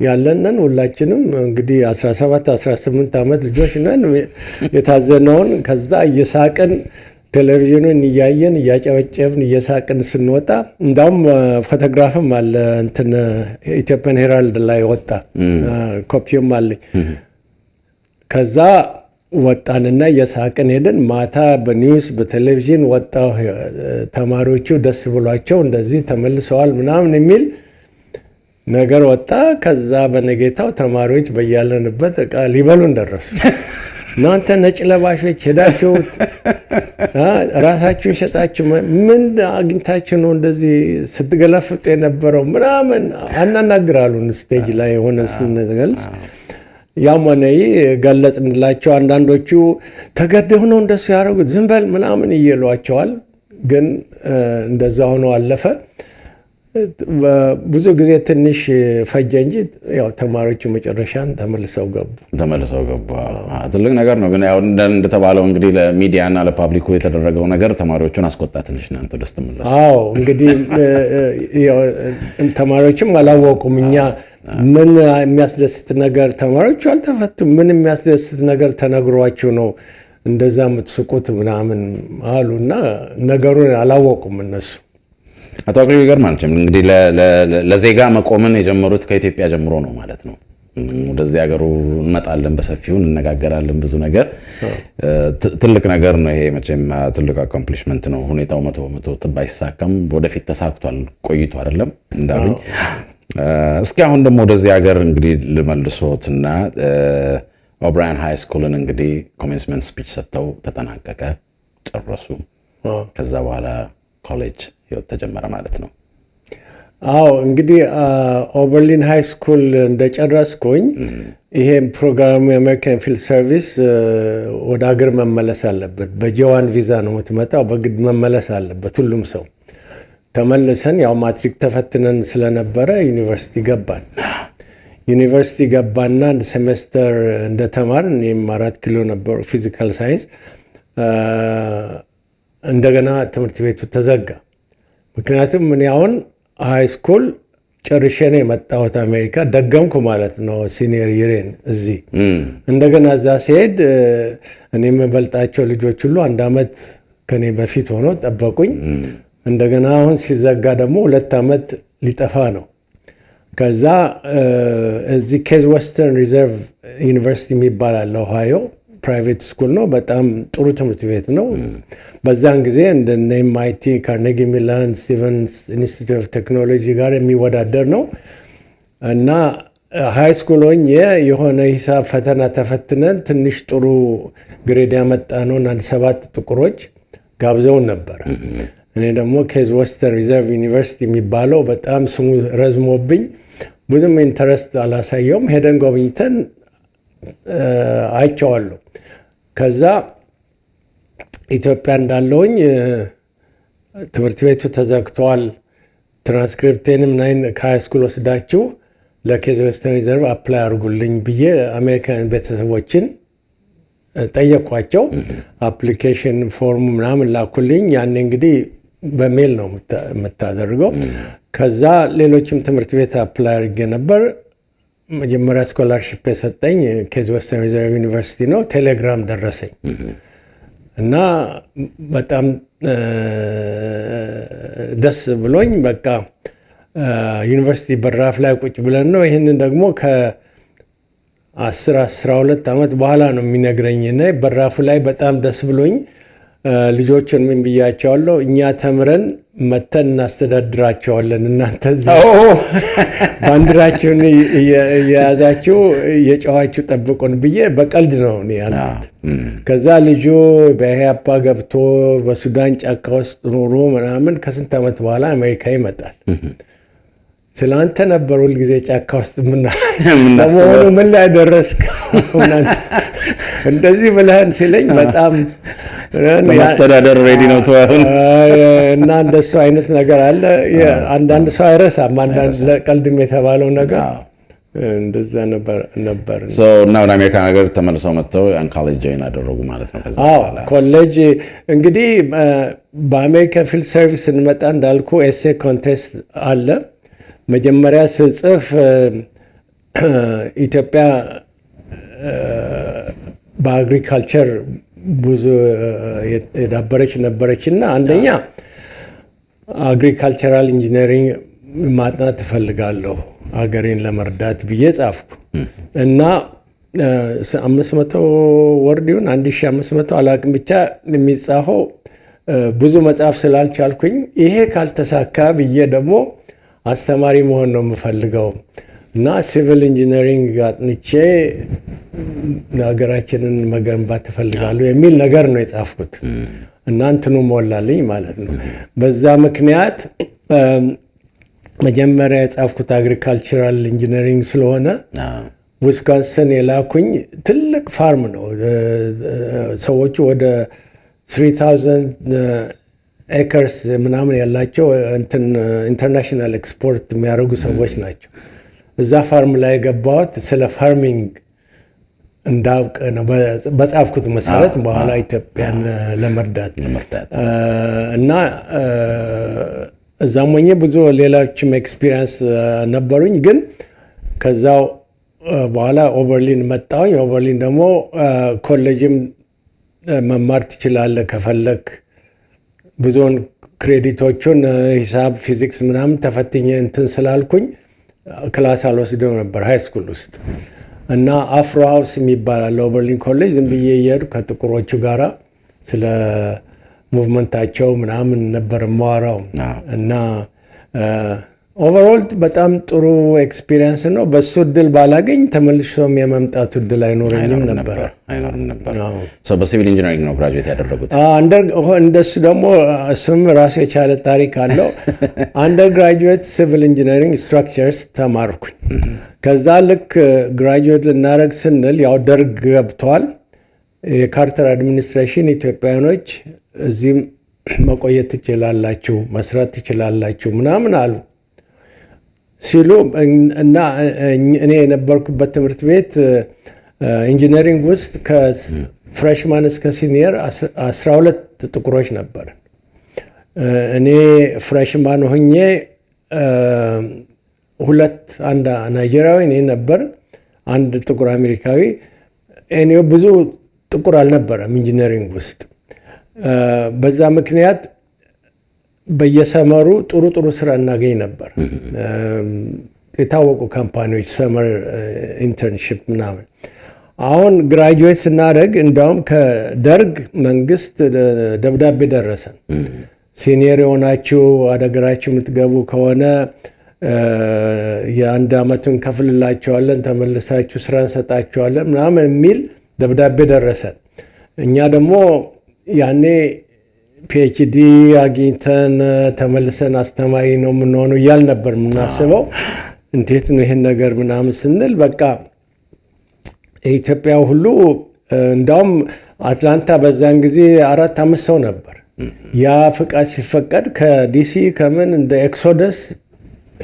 ያለንን ሁላችንም እንግዲህ 17 18 ዓመት ልጆች ነን። የታዘነውን ከዛ እየሳቅን ቴሌቪዥኑን እያየን፣ እያጨበጨብን፣ እየሳቅን ስንወጣ እንዳውም ፎቶግራፍም አለ፣ እንትን Ethiopian Herald ላይ ወጣ፣ ኮፒውም አለኝ። ከዛ ወጣንና እየሳቅን ሄድን። ማታ በ news በቴሌቪዥን ወጣ። ተማሪዎቹ ደስ ብሏቸው እንደዚህ ተመልሰዋል ምናምን የሚል ነገር ወጣ። ከዛ በነጌታው ተማሪዎች በያለንበት እቃ ሊበሉን ደረሱ። እናንተ ነጭ ለባሾች ሄዳችሁ ራሳችሁን ሸጣችሁ ምን አግኝታችሁ ነው እንደዚህ ስትገለፍጡ የነበረው ምናምን አናናግራሉን stage ላይ የሆነ ስንገልጽ። ያም ሆነ ይህ ገለጽንላቸው። አንዳንዶቹ ተገደው ነው እንደሱ ያደረጉት፣ ዝም በል ምናምን እየሏቸዋል። ግን እንደዛ ሆኖ አለፈ። ብዙ ጊዜ ትንሽ ፈጀ እንጂ ያው ተማሪዎቹ መጨረሻን ተመልሰው ገቡ። ተመልሰው ገቡ። ትልቅ ነገር ነው። ግን ያው እንደተባለው እንግዲህ ለሚዲያና ለ public ኩ የተደረገው ነገር ተማሪዎቹን አስቆጣ ትንሽ እናንተ ወደ ስትመለሱ። አዎ፣ እንግዲህ ተማሪዎችም አላወቁም። እኛ ምን የሚያስደስት ነገር፣ ተማሪዎቹ አልተፈቱም፣ ምን የሚያስደስት ነገር ተነግሯችሁ ነው እንደዛ የምትስቁት ምናምን አሉ እና ነገሩን አላወቁም እነሱ። አቶ አክሊሉ፣ ይገርማል። እንግዲህ ለዜጋ መቆምን የጀመሩት ከኢትዮጵያ ጀምሮ ነው ማለት ነው። ወደዚህ ሀገሩ እንመጣለን፣ በሰፊው እንነጋገራለን። ብዙ ነገር ትልቅ ነገር ነው ይሄ፣ መቼም ትልቅ accomplishment ነው። ሁኔታው 100% ባይሳካም ወደፊት ተሳክቷል፣ ቆይቶ አይደለም እንዳሉኝ። እስኪ አሁን ደግሞ ወደዚህ ሀገር እንግዲህ ልመልሶትና Oberlin High School ን እንግዲህ commencement speech ሰጥተው ተጠናቀቀ፣ ጨረሱ። ከዛ በኋላ ኮሌጅ ህይወት ተጀመረ ማለት ነው። አዎ፣ እንግዲህ Oberlin High School እንደጨረስኩኝ ይሄ ፕሮግራሙ የ American Field Service ወደ ሀገር መመለስ አለበት። በ J-1 ቪዛ ነው የምትመጣው፣ በግድ መመለስ አለበት ሁሉም ሰው። ተመልሰን ያው ማትሪክ ተፈትነን ስለነበረ ዩኒቨርሲቲ ገባን። ዩኒቨርሲቲ ገባና አንድ ሴሜስተር እንደተማር፣ እኔም 4 ኪሎ ነበሩ physical science፣ እንደገና ትምህርት ቤቱ ተዘጋ። ምክንያቱም እኔ አሁን high school ጨርሼ ነው የመጣሁት አሜሪካ፣ ደገምኩ ማለት ነው senior year ኤን እዚህ። እንደገና እዛ ሲሄድ እኔ የምበልጣቸው ልጆች ሁሉ አንድ ዓመት ከኔ በፊት ሆኖ ጠበቁኝ። እንደገና አሁን ሲዘጋ ደግሞ 2 ዓመት ሊጠፋ ነው። ከዛ እዚህ Case Western Reserve University የሚባል አለ ኦሃዮ፣ private school ነው። በጣም ጥሩ ትምህርት ቤት ነው። በዛን ጊዜ እንደ MIT፣ Carnegie Mellon፣ Stevens Institute of Technology ጋር የሚወዳደር ነው። እና high school ሆኜ የሆነ ሂሳብ ፈተና ተፈትነን ትንሽ ጥሩ grade ያመጣነውን አንድ ሰባት ጥቁሮች ጋብዘውን ነበር። እኔ ደግሞ Case Western Reserve University የሚባለው በጣም ስሙ ረዝሞብኝ ብዙም interest አላሳየውም። ሄደን ጎብኝተን አይቼዋለሁ። ከዛ ኢትዮጵያ እንዳለውኝ ትምህርት ቤቱ ተዘግቷል፣ ትራንስክሪፕቴንም ናይን ከ high school ወስዳችሁ ለ Case Western Reserve apply አድርጉልኝ ብዬ አሜሪካን ቤተሰቦችን ጠየኳቸው። Application form ኡ ምናምን ላኩልኝ። ያኔ እንግዲህ በ mail ነው የምታደርገው። ከዛ ሌሎችም ትምህርት ቤት apply አድርጌ ነበር። መጀመሪያ scholarship የሰጠኝ Case Western Reserve University ነው። ቴሌግራም ደረሰኝ እና በጣም ደስ ብሎኝ በቃ ዩኒቨርሲቲ በራፍ ላይ ቁጭ ብለን ነው። ይህንን ደግሞ ከ10 12 ዓመት በኋላ ነው የሚነግረኝ እና በራፉ ላይ በጣም ደስ ብሎኝ ልጆችን ምን ብያቸዋለሁ? እኛ ተምረን መተን እናስተዳድራቸዋለን፣ እናንተ ባንዲራችሁን እየያዛችሁ እየጨዋችሁ ጠብቁን ብዬ በቀልድ ነው እኔ ያልኩት። ከዛ ልጁ በኢህአፓ ገብቶ በሱዳን ጫካ ውስጥ ኖሮ ምናምን ከስንት ዓመት በኋላ አሜሪካ ይመጣል። ስለ አንተ ነበር ሁልጊዜ ጫካ ውስጥ ለመሆኑ ምን ላይ ደረስክ? እንደዚህ ብለህን ሲለኝ በጣም ለማስተዳደር ready ነው አሁን። እና እንደሱ አይነት ነገር አለ። አንዳንድ ሰው አይረሳም። አንዳንድ ለቀልድም የተባለው ነገር እንደዛ ነበር ነበር። እና ወደ አሜሪካ ሀገር ተመልሰው መጥተው ያን ኮሌጅ join አደረጉ ማለት ነው። ከዛ አዎ። በኋላ ኮሌጅ እንግዲህ በአሜሪካ Field Service ስንመጣ እንዳልኩ essay contest አለ። መጀመሪያ ስጽፍ ኢትዮጵያ በ agriculture ብዙ የዳበረች ነበረች እና አንደኛ agricultural engineering ማጥናት እፈልጋለሁ ሀገሬን ለመርዳት ብዬ ጻፍኩ እና 500 word ይሁን 1500 አላቅም፣ ብቻ የሚጻፈው ብዙ መጻፍ ስላልቻልኩኝ ይሄ ካልተሳካ ብዬ ደግሞ አስተማሪ መሆን ነው የምፈልገው እና civil engineering አጥንቼ ሀገራችንን መገንባት እፈልጋለሁ የሚል ነገር ነው የጻፍኩት እና እንትኑ ሞላልኝ ማለት ነው። በዛ ምክንያት መጀመሪያ የጻፍኩት agricultural engineering ስለሆነ ዊስኮንሰን የላኩኝ ትልቅ farm ነው። ሰዎቹ ወደ 3000 acres ምናምን ያላቸው እንትን international export የሚያደርጉ ሰዎች ናቸው። እዛ farm ላይ የገባሁት ስለ farming እንዳውቅ ነው በጻፍኩት መሰረት፣ በኋላ ኢትዮጵያን ለመርዳት ለመርዳት። እና እዛም ሆኜ ብዙ ሌሎችም experience ነበሩኝ። ግን ከዛው በኋላ ኦበርሊን መጣሁኝ። ኦበርሊን ደግሞ ኮሌጅም መማር ትችላለህ ከፈለክ። ብዙውን credit ኦቹን ሂሳብ፣ ፊዚክስ ምናምን ተፈትኜ እንትን ስላልኩኝ class አልወስድም ነበር high school ውስጥ። እና Afro House የሚባል አለ ኦበርሊን ኮሌጅ። ዝም ብዬ እየሄድኩ ከጥቁሮቹ ጋራ ስለ movement ኣቸው ምናምን ነበር የማወራው እና overall በጣም ጥሩ experience ነው። በሱ እድል ባላገኝ ተመልሶም የመምጣቱ እድል አይኖረኝም ነበረ። አይኖርም ነበር። በ civil engineering ነው graduate ያደረጉት። እንደሱ ደግሞ እሱም ራሱ የቻለ ታሪክ አለው። Undergraduate civil engineering structures ተማርኩኝ። ከዛ ልክ graduate ልናደርግ ስንል ያው ደርግ ገብቷል። የካርተር administration ኢትዮጵያኖች እዚህም መቆየት ትችላላችሁ፣ መስራት ትችላላችሁ ምናምን አሉ። ሲሉ እና እኔ የነበርኩበት ትምህርት ቤት engineering ውስጥ ከ freshman እስከ senior 12 ጥቁሮች ነበር። እኔ freshman ሆኜ ሁለት፣ አንድ ናይጄሪያዊ፣ እኔ ነበር፣ አንድ ጥቁር አሜሪካዊ። እኔ ብዙ ጥቁር አልነበረም engineering ውስጥ። በዛ ምክንያት በየ summer ኡ ጥሩ ጥሩ ስራ እናገኝ ነበር። የታወቁ company ዎች summer internship ምናምን። አሁን graduate ስናደርግ እንዲያውም ከደርግ መንግስት ደብዳቤ ደረሰን። Senior የሆናችሁ ወደ ሀገራችሁ የምትገቡ ከሆነ የአንድ ዓመቱን ከፍልላችኋለን፣ ተመልሳችሁ ስራ እንሰጣችኋለን ምናምን የሚል ደብዳቤ ደረሰን። እኛ ደግሞ ያኔ PhD አግኝተን ተመልሰን አስተማሪ ነው የምንሆነው እያልን ነበር የምናስበው። እንዴት ነው ይሄን ነገር ምናምን ስንል በቃ ኢትዮጵያ ሁሉ፣ እንዳውም አትላንታ በዛን ጊዜ አራት አምስት ሰው ነበር። ያ ፍቃድ ሲፈቀድ ከዲሲ ከምን እንደ exodus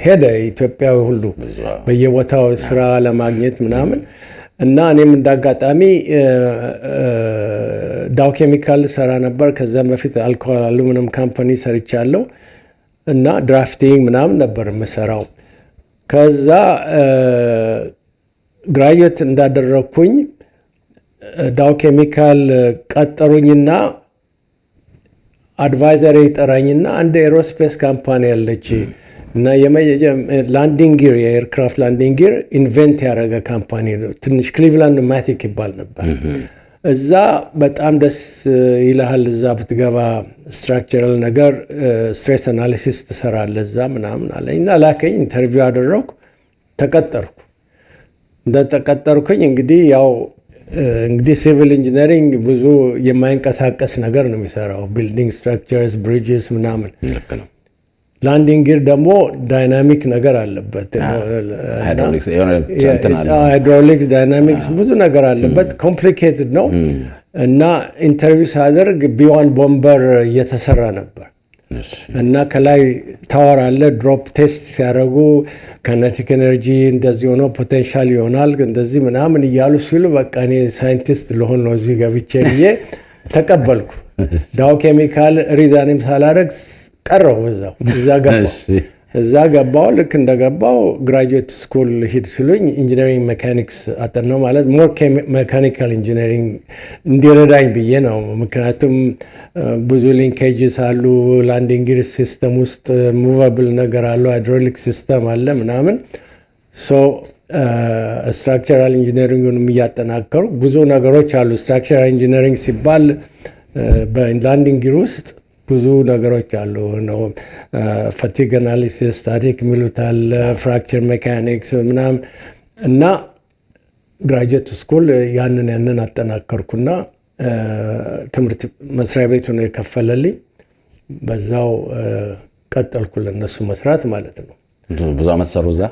ሄደ ኢትዮጵያዊ ሁሉ በየቦታው ስራ ለማግኘት ምናምን። እና እኔም እንዳጋጣሚ Dow Chemical ሰራ ነበር። ከዛም በፊት Alcoa aluminum company ሰርቻለሁ እና drafting ምናምን ነበር የምሰራው። ከዛ graduate እንዳደረግኩኝ Dow Chemical ቀጠሩኝና advisor ይጠራኝና አንድ aerospace company ያለች እና landing gear፣ የ aircraft landing gear invent ያደረገ company ነው። ትንሽ Cleveland Pneumatic ይባል ነበር። እዛ በጣም ደስ ይልሃል። እዛ ብትገባ structural ነገር stress analysis ትሰራለህ እዛ ምናምን አለኝ እና ላከኝ። Interview አደረግኩ፣ ተቀጠርኩ። እንደተቀጠርኩኝ እንግዲህ ያው እንግዲህ civil engineering ብዙ የማይንቀሳቀስ ነገር ነው የሚሰራው፣ building structures፣ bridges ምናምን። ልክ ነው። Landing gear ደግሞ dynamic ነገር አለበት። Hydraulics የሆነ እንትን አለ። Hydraulics፣ dynamics ብዙ ነገር አለበት። Complicated ነው እና interview ሳደርግ B-1 bomber እየተሰራ ነበር እና ከላይ tower አለ። Drop test ሲያደርጉ kinetic energy እንደዚህ ሆኖ potential ይሆናል እንደዚህ ምናምን እያሉ ሲሉ በቃ እኔ scientist ልሆን ነው እዚህ ገብቼ ብዬ ተቀበልኩ። Dow Chemical resign ም ሳላደርግ ቀረሁ በዛው፣ እዛ ገባሁ። እዛ ገባሁ። ልክ እንደገባሁ graduate school ሂድ ሲሉኝ engineering mechanics አጠናሁ። ማለት more mechanical engineering እንዲረዳኝ ብዬ ነው። ምክንያቱም ብዙ linkages አሉ። Landing gear system ውስጥ movable ነገር አለው፣ hydraulic system አለ ምናምን። So structural engineering ንም እያጠናከሩ ብዙ ነገሮች አሉ። Structural engineering ሲባል በ landing gear ውስጥ ብዙ ነገሮች አሉ ነው፣ fatigue analysis፣ static የሚሉት አለ፣ fracture mechanics ምናምን። እና graduate school ያንን አጠናከርኩና ትምህርት መስሪያ ቤቱ ነው የከፈለልኝ። በዛው ቀጠልኩ ለእነሱ መስራት ማለት ነው። ብዙ አመት ሰሩ እዛ?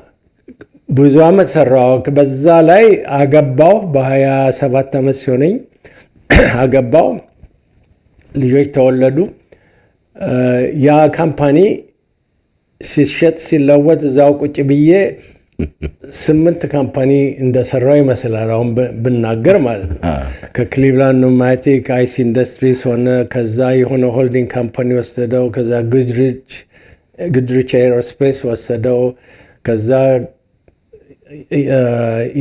ብዙ አመት ሰራሁ። በዛ ላይ አገባሁ። በ27 ዓመት ሲሆነኝ አገባሁ። ልጆች ተወለዱ። ያ company ሲሸጥ ሲለወጥ እዛው ቁጭ ብዬ ስምንት company እንደሰራሁ ይመስላል አሁን ብናገር ማለት ነው። ከ Cleveland Pneumatic IC Industries ሆነ፣ ከዛ የሆነ holding company ወሰደው፣ ከዛ Goodrich Aerospace ወሰደው፣ ከዛ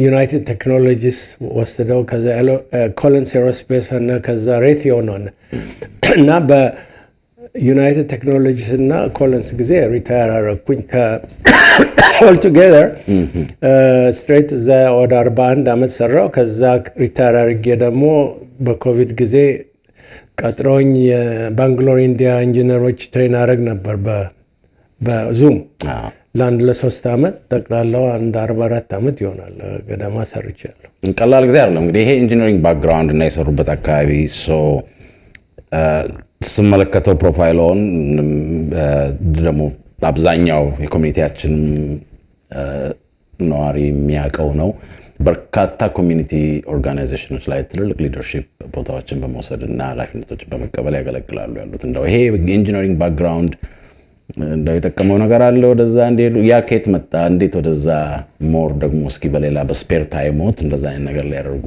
United Technologies ወሰደው፣ ከዛ Collins Aerospace ሆነ፣ ከዛ Raytheon ሆነ እና በ United Technologies እና Collins ጊዜ retire አደረግኩኝ። All together straight እዛ ወደ 41 ዓመት ሰራሁ። ከዛ retire አድርጌ ደግሞ በኮቪድ ጊዜ ቀጥረውኝ የባንግሎር ኢንዲያ engineer ኦች train አደረግ ነበር በ Zoom ለአንድ ለሶስት ዓመት። ጠቅላላው አንድ 44 ዓመት ይሆናል ገደማ ሰርቻለሁ። ቀላል ጊዜ አይደለም። እንግዲህ ይሄ engineering background እና የሰሩበት አካባቢ ስመለከተው profile ኦን ደግሞ አብዛኛው የ community ያችን ነዋሪ የሚያውቀው ነው። በርካታ community organization ኦች ላይ ትልልቅ leadership ቦታዎችን በመውሰድ እና ኃላፊነቶችን በመቀበል ያገለግላሉ ያሉት። እንደው ይሄ የ engineering background እንደው የጠቀመው ነገር አለ ወደዛ እንዲሄዱ? ያ ከየት መጣ? እንዴት ወደዛ more ደግሞ እስኪ በሌላ በ spare time ኦት እንደዛ አይነት ነገር ሊያደርጉ?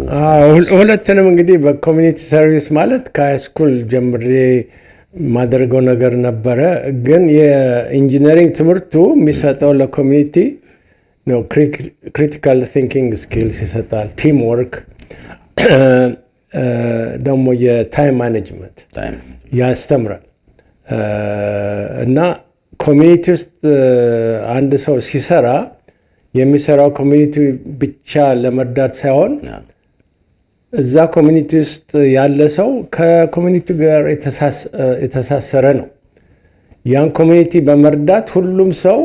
ሁለቱንም እንግዲህ በ community service ማለት ከ high school ጀምሬ ማደርገው ነገር ነበረ። ግን የ engineering ትምህርቱ የሚሰጠው ለ community ነው። Critical thinking skills ይሰጣል። Team work፣ ደግሞ የ time management ያስተምራል። እና community ውስጥ አንድ ሰው ሲሰራ የሚሰራው community ብቻ ለመርዳት ሳይሆን እዛ community ውስጥ ያለ ሰው ከ community ጋር የተሳሰረ ነው። ያን community በመርዳት ሁሉም ሰው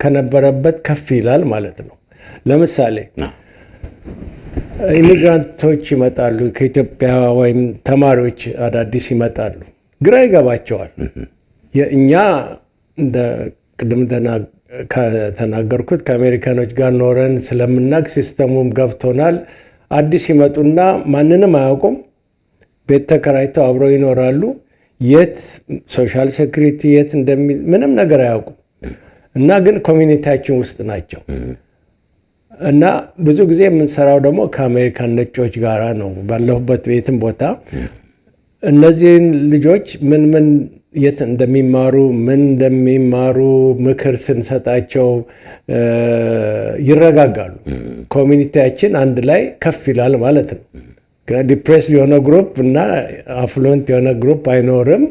ከነበረበት ከፍ ይላል ማለት ነው። ለምሳሌ immigrant ኦች ይመጣሉ ከኢትዮጵያ ወይም ተማሪዎች አዳዲስ ይመጣሉ፣ ግራ ይገባቸዋል። እኛ እንደ ቅድም ከተናገርኩት ከአሜሪካኖች ጋር ኖረን ስለምናቅ system ኡም ገብቶናል። አዲስ ይመጡና ማንንም አያውቁም። ቤት ተከራይተው አብረው ይኖራሉ። የት social security የት ምንም ነገር አያውቁም። እና ግን community ያችን ውስጥ ናቸው። እና ብዙ ጊዜ የምንሰራው ደግሞ ከአሜሪካን ነጮች ጋራ ነው። ባለሁበት የትም ቦታ እነዚህን ልጆች ምን ምን የት እንደሚማሩ፣ ምን እንደሚማሩ ምክር ስንሰጣቸው ይረጋጋሉ። Community ያችን አንድ ላይ ከፍ ይላል ማለት ነው። Depressed የሆነ group እና affluent የሆነ group አይኖርም።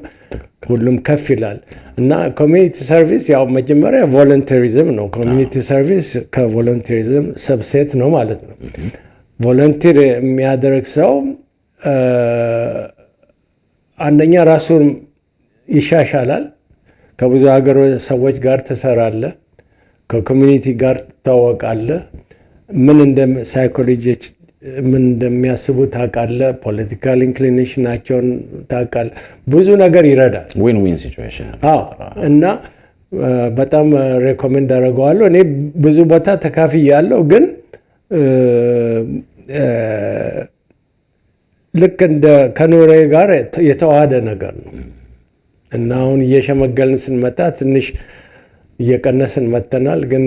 ሁሉም ከፍ ይላል። እና community service ያው መጀመሪያ volunteerism ነው። Community service ከ volunteerism subset ነው ማለት ነው። Volunteer የሚያደርግ ሰው አንደኛ ራሱን ይሻሻላል። ከብዙ ሀገር ሰዎች ጋር ትሰራለህ፣ ከ community ጋር ትታወቃለህ። ምን እንደ psychology ምን እንደሚያስቡ ታውቃለህ። Political inclination ኣቸውን ታውቃለህ። ብዙ ነገር ይረዳል። Win win situation። አዎ፣ እና በጣም recommend አደርገዋለሁ። እኔ ብዙ ቦታ ተካፍያለሁ፣ ግን ልክ እንደ ከኑሮዬ ጋር የተዋሃደ ነገር ነው። እና አሁን እየሸመገልን ስንመጣ ትንሽ እየቀነስን መጥተናል። ግን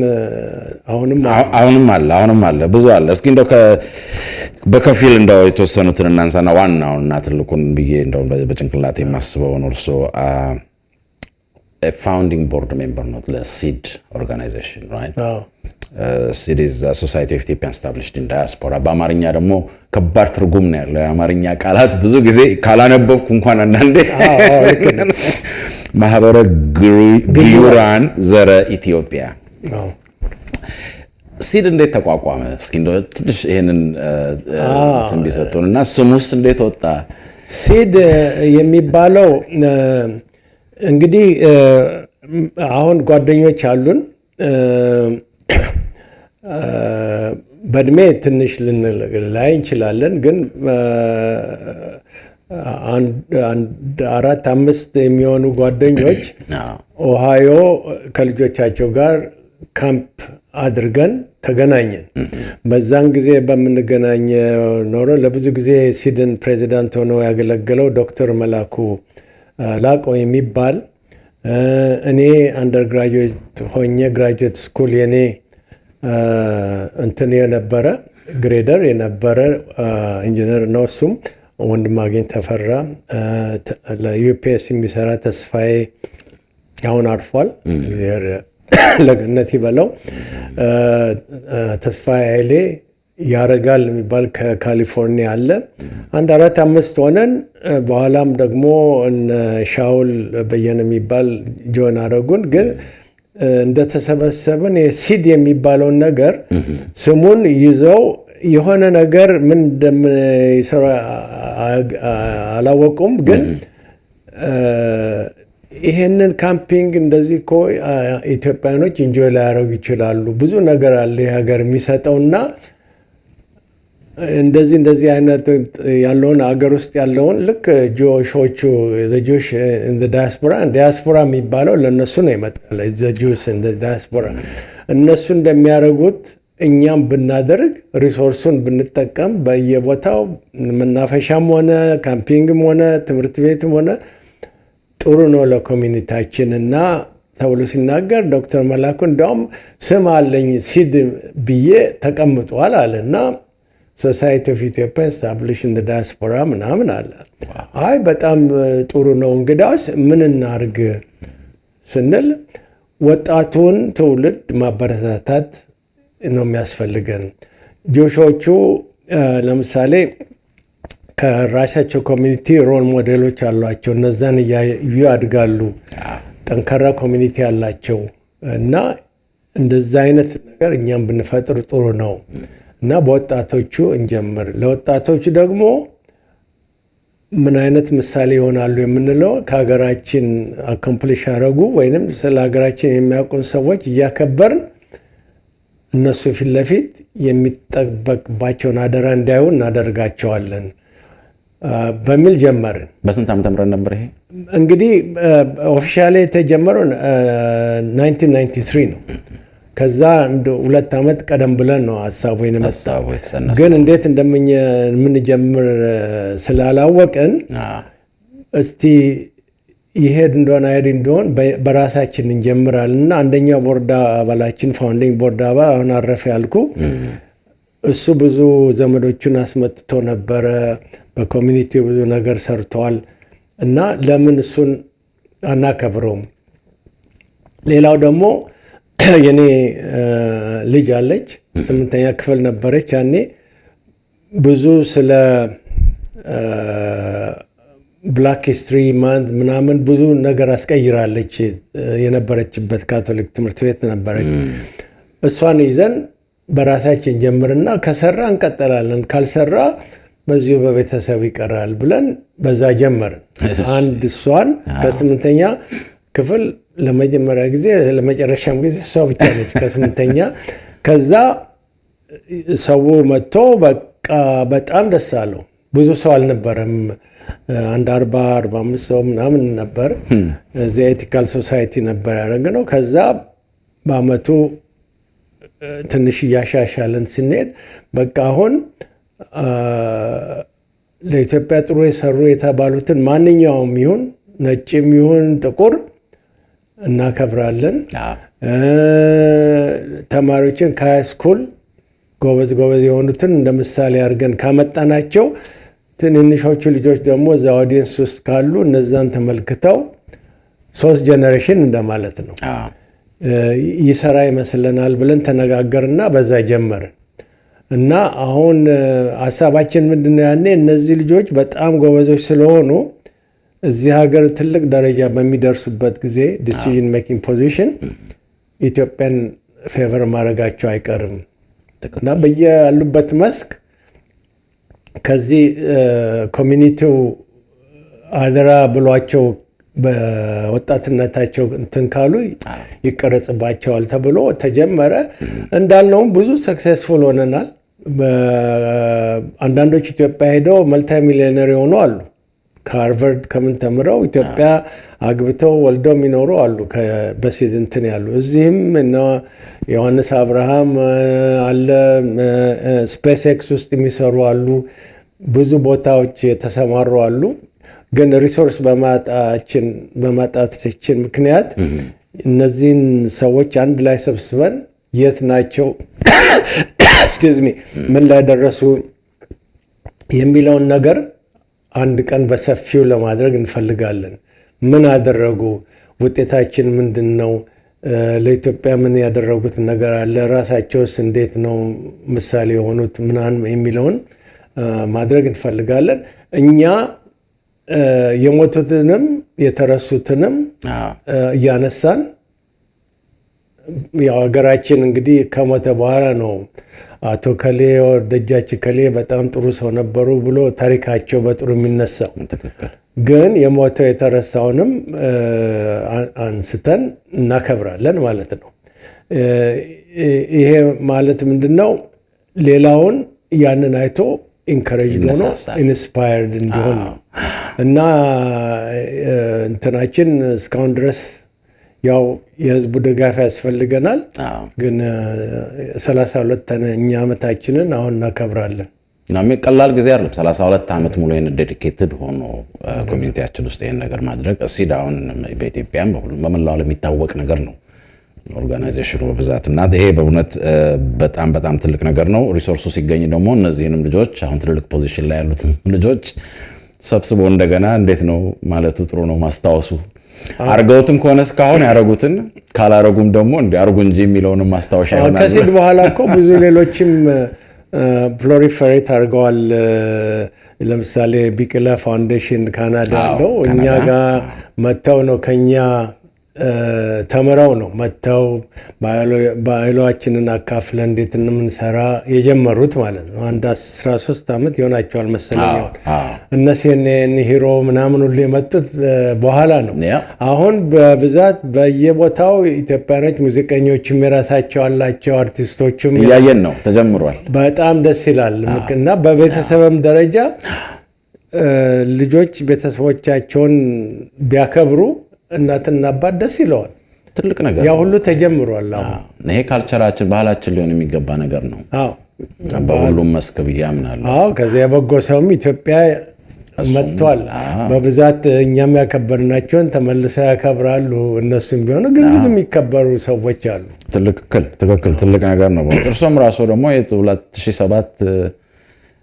አሁንም አሁንም አለ፣ አሁንም አለ፣ ብዙ አለ። እስኪ እንደው በከፊል እንደው የተወሰኑትን እናንሳና ዋናውና ትልቁን ብዬ እንደው በጭንቅላት የማስበውን፣ እርሶ founding board member ነው ለ SEED organization, right? SEED is Society of Ethiopian Established in Diaspora። በአማርኛ ደግሞ ከባድ ትርጉም ነው ያለው። የአማርኛ ቃላት ብዙ ጊዜ ካላነበብኩ እንኳን አንዳንዴ፣ ማህበረ ግዩራን ዘረ ኢትዮጵያ። SEED እንዴት ተቋቋመ? እስኪ እንደው ትንሽ ይሄንን እንትን ቢሰጡን እና ስሙስ እንዴት ወጣ? SEED የሚባለው እንግዲህ አሁን ጓደኞች አሉን፣ በእድሜ ትንሽ ልንለያይ እንችላለን፣ ግን አንድ አራት አምስት የሚሆኑ ጓደኞች ኦሃዮ ከልጆቻቸው ጋር ካምፕ አድርገን ተገናኘን። በዛን ጊዜ በምንገናኝ ኖሮ ለብዙ ጊዜ SEED ን ፕሬዚዳንት ሆኖ ያገለገለው ዶክተር መላኩ ላቀው የሚባል፣ እኔ undergraduate ሆኜ graduate school የኔ እንትን የነበረ grader የነበረ ኢንጂነር ነው። እሱም ወንድማገኝ ተፈራ፣ ለ UPS የሚሰራ ተስፋዬ አሁን አርፏል። ለገነት ይበለው። ተስፋዬ ኃይሌ፣ ያረጋል የሚባል ከካሊፎርኒያ አለ። አንድ አራት አምስት ሆነን በኋላም ደግሞ እነ ሻውል በየነ የሚባል join አደረጉን። ግን እንደተሰበሰብን የ SEED የሚባለውን ነገር ስሙን ይዘው የሆነ ነገር ምን እንደሚሰሩ አላወቁም። ግን ይሄንን camping እንደዚህ እኮ ኢትዮጵያኖች enjoy ላያደርጉ ይችላሉ። ብዙ ነገር አለ የሀገር የሚሰጠውና እንደዚህ እንደዚህ አይነት ያለውን አገር ውስጥ ያለውን ልክ Jewish ኦቹ Jewish diaspora፣ ዲያስፖራ የሚባለው ለእነሱ ነው ይመጣል። Jews diaspora እነሱ እንደሚያደርጉት እኛም ብናደርግ፣ resource ኡን ብንጠቀም፣ በየቦታው መናፈሻም ሆነ camping ም ሆነ ትምህርት ቤትም ሆነ ጥሩ ነው ለ community ያችን እና ተብሎ ሲናገር ዶክተር መላኩ እንዲያውም ስም አለኝ SEED ብዬ ተቀምጧል አለ እና Society of Ethiopia Established in Diaspora ምናምን አለ። አይ በጣም ጥሩ ነው፣ እንግዳውስ ምን እናርግ ስንል ወጣቱን ትውልድ ማበረታታት ነው የሚያስፈልገን። Jewish ኦቹ ለምሳሌ ከራሳቸው community role model ኦች አሏቸው። እነዛን እያዩ ያድጋሉ። ጠንካራ community አላቸው እና እንደዛ አይነት ነገር እኛም ብንፈጥር ጥሩ ነው እና በወጣቶቹ እንጀምር። ለወጣቶቹ ደግሞ ምን አይነት ምሳሌ ይሆናሉ የምንለው ከሀገራችን accomplish ያደረጉ ወይንም ስለ ሀገራችን የሚያውቁን ሰዎች እያከበርን እነሱ ፊት ለፊት የሚጠበቅባቸውን አደራ እንዲያዩ እናደርጋቸዋለን በሚል ጀመርን። በስንት ዓመተ ምህረት ነበር ይሄ? እንግዲህ officially የተጀመረው 1993 ነው። ከዛ እንደ 2 ዓመት ቀደም ብለን ነው ሀሳቡ የመጣው። ሀሳቡ የተጸነሰው። ግን እንዴት እንደምንጀምር ስላላወቅን እስቲ ይሄድ እንደሆነ አይሄድ እንደሆን በራሳችን እንጀምራለን እና አንደኛው ቦርድ አባላችን፣ founding board አባል፣ አሁን አረፈ ያልኩ፣ እሱ ብዙ ዘመዶቹን አስመጥቶ ነበረ። በ community ው ብዙ ነገር ሰርተዋል እና ለምን እሱን አናከብረውም? ሌላው ደግሞ የኔ ልጅ አለች፣ ስምንተኛ ክፍል ነበረች ያኔ። ብዙ ስለ Black History Month ምናምን ብዙ ነገር አስቀይራለች። የነበረችበት ካቶሊክ ትምህርት ቤት ነበረች። እሷን ይዘን በራሳችን ጀምርና ከሰራ እንቀጥላለን፣ ካልሰራ በዚሁ በቤተሰብ ይቀራል ብለን በዛ ጀመርን። አንድ እሷን ከስምንተኛ ክፍል ለመጀመሪያ ጊዜ ለመጨረሻም ጊዜ እሷ ብቻ ነች ከስምንተኛ። ከዛ ሰው መጥቶ በቃ በጣም ደስ አለው። ብዙ ሰው አልነበረም። አንድ 40 45 ሰው ምናምን ነበር። እዚያ Ethical Society ነበር ያደረግነው። ከዛ በአመቱ ትንሽ እያሻሻለን ስንሄድ በቃ አሁን ለኢትዮጵያ ጥሩ የሰሩ የተባሉትን ማንኛውም ይሁን ነጭም ይሁን ጥቁር እናከብራለን። ተማሪዎችን ከ high school ጎበዝ ጎበዝ የሆኑትን እንደ ምሳሌ አድርገን ካመጣናቸው ትንንሾቹ ልጆች ደግሞ እዛ audience ውስጥ ካሉ እነዛን ተመልክተው ሶስት generation እንደማለት ነው ይሰራ ይመስለናል ብለን ተነጋገርና በዛ ጀመርን። እና አሁን ሀሳባችን ምንድን ነው? ያኔ እነዚህ ልጆች በጣም ጎበዞች ስለሆኑ እዚህ ሀገር ትልቅ ደረጃ በሚደርሱበት ጊዜ decision making position ኢትዮጵያን favor ማድረጋቸው አይቀርም እና በያሉበት መስክ ከዚህ community ው አደራ ብሏቸው በወጣትነታቸው እንትን ካሉ ይቀረጽባቸዋል ተብሎ ተጀመረ። እንዳልነውም ብዙ successful ሆነናል። አንዳንዶች ኢትዮጵያ ሄደው multi millionaire የሆኑ አሉ። ከሃርቨርድ ከምን ተምረው ኢትዮጵያ አግብተው ወልደው የሚኖሩ አሉ። በ SEED እንትን ያሉ እዚህም እነ ዮሐንስ አብርሃም አለ፣ SpaceX ውስጥ የሚሰሩ አሉ። ብዙ ቦታዎች የተሰማሩ አሉ። ግን resource በማጣታችን ምክንያት እነዚህን ሰዎች አንድ ላይ ሰብስበን የት ናቸው፣ excuse me፣ ምን ላይ ደረሱ የሚለውን ነገር አንድ ቀን በሰፊው ለማድረግ እንፈልጋለን። ምን አደረጉ? ውጤታችን ምንድን ነው? ለኢትዮጵያ ምን ያደረጉት ነገር አለ? ራሳቸውስ እንዴት ነው ምሳሌ የሆኑት ምናምን የሚለውን ማድረግ እንፈልጋለን። እኛ የሞቱትንም የተረሱትንም እያነሳን፣ ያው ሀገራችን እንግዲህ ከሞተ በኋላ ነው አቶ ከሌ ደጃች ከሌ በጣም ጥሩ ሰው ነበሩ ብሎ ታሪካቸው በጥሩ የሚነሳው። ግን የሞተው የተረሳውንም አንስተን እናከብራለን ማለት ነው። ይሄ ማለት ምንድን ነው? ሌላውን ያንን አይቶ encourage ሆኖ inspired እንዲሆን ነው እና እንትናችን እስካሁን ድረስ ያው የህዝቡ ድጋፍ ያስፈልገናል። ግን 32ኛ ዓመታችንን አሁን እናከብራለን። ቀላል ጊዜ አይደለም። 32 ዓመት ሙሉ ይህን dedicated ሆኖ community ያችን ውስጥ ይህን ነገር ማድረግ SEED አሁን በኢትዮጵያም በሁሉም በመላው ዓለም የሚታወቅ ነገር ነው organization ኑ በብዛት። እና ይሄ በእውነት በጣም በጣም ትልቅ ነገር ነው። Resource ኡ ሲገኝ ደግሞ እነዚህንም ልጆች፣ አሁን ትልልቅ position ላይ ያሉትን ልጆች ሰብስቦ እንደገና እንዴት ነው ማለቱ ጥሩ ነው ማስታወሱ። አርገውትም ከሆነ እስካሁን ያረጉትን፣ ካላረጉም ደግሞ እንዲያርጉ እንጂ የሚለውንም ማስታወሻ ይሆናል። ከ SEED በኋላ እኮ ብዙ ሌሎችም proliferate አድርገዋል። ለምሳሌ ቢቂላ Foundation ካናዳ ያለው እኛ ጋር መጥተው ነው፣ ከኛ ተምረው ነው መጥተው bylaw ኣችንን አካፍለን እንዴት እንደምንሰራ የጀመሩት ማለት ነው። አንድ 13 ዓመት ይሆናቸዋል መሰለኝ። እነ CNN Hero ምናምን ሁሉ የመጡት በኋላ ነው። አሁን በብዛት በየቦታው ኢትዮጵያኖች ሙዚቀኞችም የራሳቸው አላቸው፣ አርቲስቶችም እያየን ነው፣ ተጀምሯል። በጣም ደስ ይላል። እና በቤተሰብም ደረጃ ልጆች ቤተሰቦቻቸውን ቢያከብሩ እናትና አባት ደስ ይለዋል። ትልቅ ነገር። ያ ሁሉ ተጀምሯል። አሁን ይሄ culture ኣችን ባህላችን ሊሆን የሚገባ ነገር ነው። በሁሉም መስክ ብዬ አምናለሁ። አዎ፣ ከዚያ የበጎ ሰውም ኢትዮጵያ መጥቷል። በብዛት እኛም ያከበርናቸውን ተመልሰው ያከብራሉ። እነሱም ቢሆኑ ግን ብዙ የሚከበሩ ሰዎች አሉ። ትክክል ትክክል፣ ትልቅ ነገር ነው። እርሶም ራሱ ደግሞ የ2007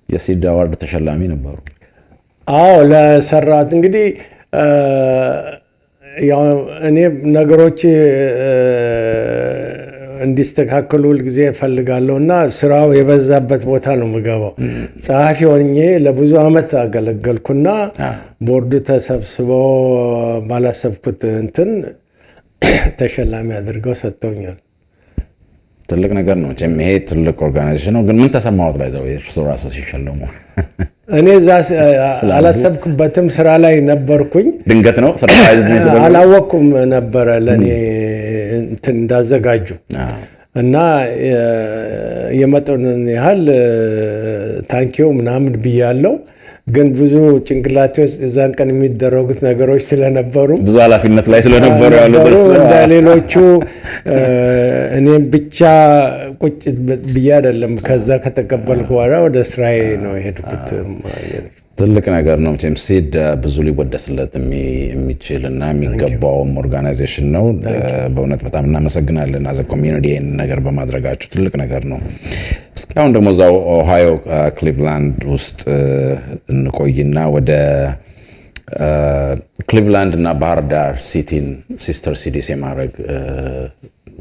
የ SEED award ተሸላሚ ነበሩ። አዎ፣ ለሰራት እንግዲህ ያው እኔ ነገሮች እንዲስተካከሉ ሁልጊዜ እፈልጋለሁ እና ስራው የበዛበት ቦታ ነው የምገባው። ጸሐፊ ሆኜ ለብዙ ዓመት አገለገልኩና ቦርዱ ተሰብስቦ ባላሰብኩት እንትን ተሸላሚ አድርገው ሰጥተውኛል። ትልቅ ነገር ነው። መቼም ይሄ ትልቅ organization ነው። ግን ምን ተሰማዎት by the way እርሶ ራሱ ሲሸለሙ? እኔ እዛ አላሰብኩበትም፣ ስራ ላይ ነበርኩኝ። ድንገት ነው፣ surprise ነው የተደረገው? አላወቅኩም ነበረ ለእኔ እንትን እንዳዘጋጁ እና የመጠኑን ያህል thank you ምናምን ብያለው። ግን ብዙ ጭንቅላቴ ውስጥ የዛን ቀን የሚደረጉት ነገሮች ስለነበሩ ብዙ ኃላፊነት ላይ ስለነበሩ ያሉት ነበሩ እርሶ፣ እንደ ሌሎቹ እኔም ብቻ ቁጭ ብዬ አይደለም። ከዛ ከተቀበልኩ በኋላ ወደ ስራዬ ነው የሄድኩት። ትልቅ ነገር ነው። መቼም SEED ብዙ ሊወደስለት የሚችል እና የሚገባውም organization ነው። በእውነት በጣም እናመሰግናለን። As a community ይህን ነገር በማድረጋችሁ ትልቅ ነገር ነው። እስኪ አሁን ደግሞ እዛው ኦሃዮ ክሊቭላንድ ውስጥ እንቆይና ወደ ክሊቭላንድ እና ባህር ዳር city ን sister cities የማድረግ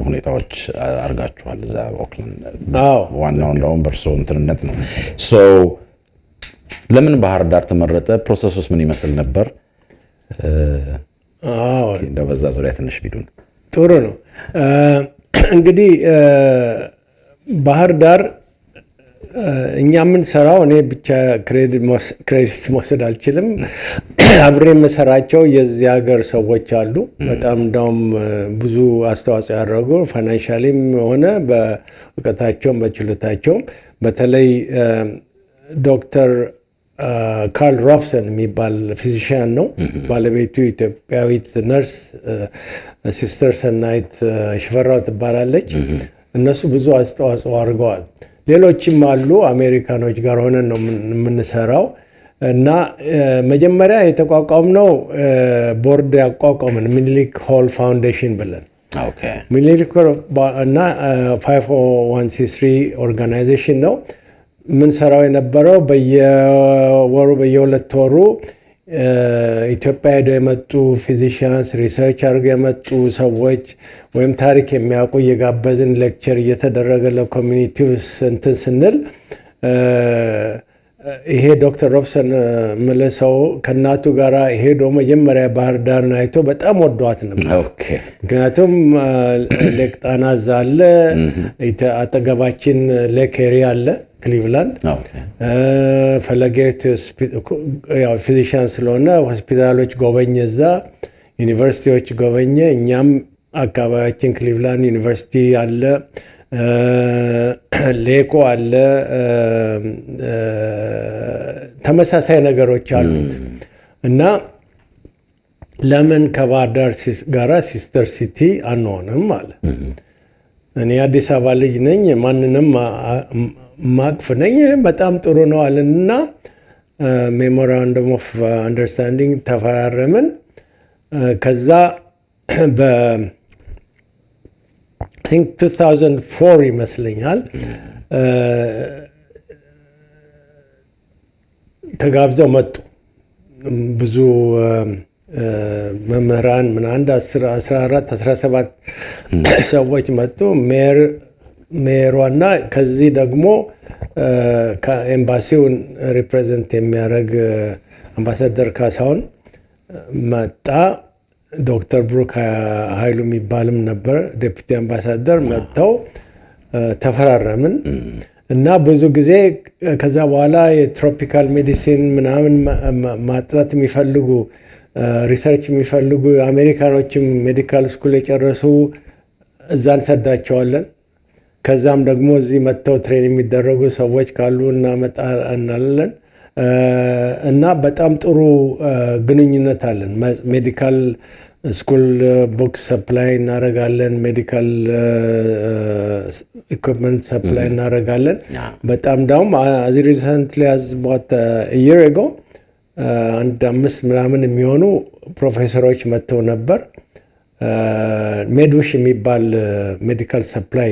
ሁኔታዎች አድርጋችኋል እዛ ኦክላንድ። ዋናው እንደውም በእርሶ እንትንነት ነው። So ለምን ባህር ዳር ተመረጠ? Process ኡስ ምን ይመስል ነበር? እንደው በዛ ዙሪያ ትንሽ ቢሉን። ጥሩ ነው። እንግዲህ ባህር ዳር እኛ የምንሰራው፣ እኔ ብቻ credit መውሰድ አልችልም። አብሬ የምሰራቸው የዚህ ሀገር ሰዎች አሉ። በጣም እንዳውም ብዙ አስተዋጽኦ ያደረጉ financially ም ሆነ በእውቀታቸውም በችሎታቸውም፣ በተለይ ዶክተር ካርል ሮብሰን የሚባል physician ነው። ባለቤቱ ኢትዮጵያዊት ነርስ ሲስተር ሰናይት ሽፈራው ትባላለች። እነሱ ብዙ አስተዋጽኦ አድርገዋል። ሌሎችም አሉ። አሜሪካኖች ጋር ሆነን ነው የምንሰራው እና መጀመሪያ የተቋቋምነው ቦርድ ያቋቋምን ሚኒሊክ Hall Foundation ብለን ሚኒሊክ እና 501(c)(3) organization ነው። የምንሰራው የነበረው በየወሩ በየሁለት ወሩ ኢትዮጵያ ሄደው የመጡ physicians፣ research አድርገው የመጡ ሰዎች ወይም ታሪክ የሚያውቁ እየጋበዝን lecture እየተደረገ ለ community ው እንትን ስንል ይሄ ዶክተር ሮብሰን የምልህ ሰው ከእናቱ ጋር ሄዶ መጀመሪያ ባህር ዳርን አይቶ በጣም ወዷት ነበር። ምክንያቱም Lake ጣና እዛ አለ፣ አጠገባችን Lake Erie አለ ክሊቭላንድ፣ ፈለገ physician ስለሆነ ሆስፒታሎች ጎበኘ፣ እዛ ዩኒቨርሲቲዎች ጎበኘ። እኛም አካባቢያችን ክሊቭላንድ ዩኒቨርሲቲ አለ፣ lake ኦ አለ፣ ተመሳሳይ ነገሮች አሉት እና ለምን ከባህር ዳር ጋራ sister city አንሆንም አለ። እኔ የአዲስ አበባ ልጅ ነኝ። ማንንም ማቅፍ ነኝ። በጣም ጥሩ ነው አለንና memorandum of understanding ተፈራረምን። ከዛ በ think 2004 ይመስለኛል ተጋብዘው መጡ። ብዙ መምህራን ምን አንድ 14 17 ሰዎች መጡ። Mayor ሯ እና ከዚህ ደግሞ ከኤምባሲውን represent የሚያደርግ አምባሳደር ካሳሁን መጣ። ዶክተር ብሩክ ኃይሉ የሚባልም ነበር deputy አምባሳደር። መጥተው ተፈራረምን እና ብዙ ጊዜ ከዛ በኋላ የ tropical medicine ምናምን ማጥናት የሚፈልጉ፣ research የሚፈልጉ አሜሪካኖችም medical school የጨረሱ እዛ እንሰዳቸዋለን። ከዛም ደግሞ እዚህ መጥተው train የሚደረጉ ሰዎች ካሉ እናመጣ እናለን እና በጣም ጥሩ ግንኙነት አለን። Medical school book supply እናደርጋለን። Medical equipment supply እናደርጋለን። በጣም እንዳውም as recently as about year ago አንድ አምስት ምናምን የሚሆኑ ፕሮፌሰሮች መጥተው ነበር። MedWish የሚባል medical supply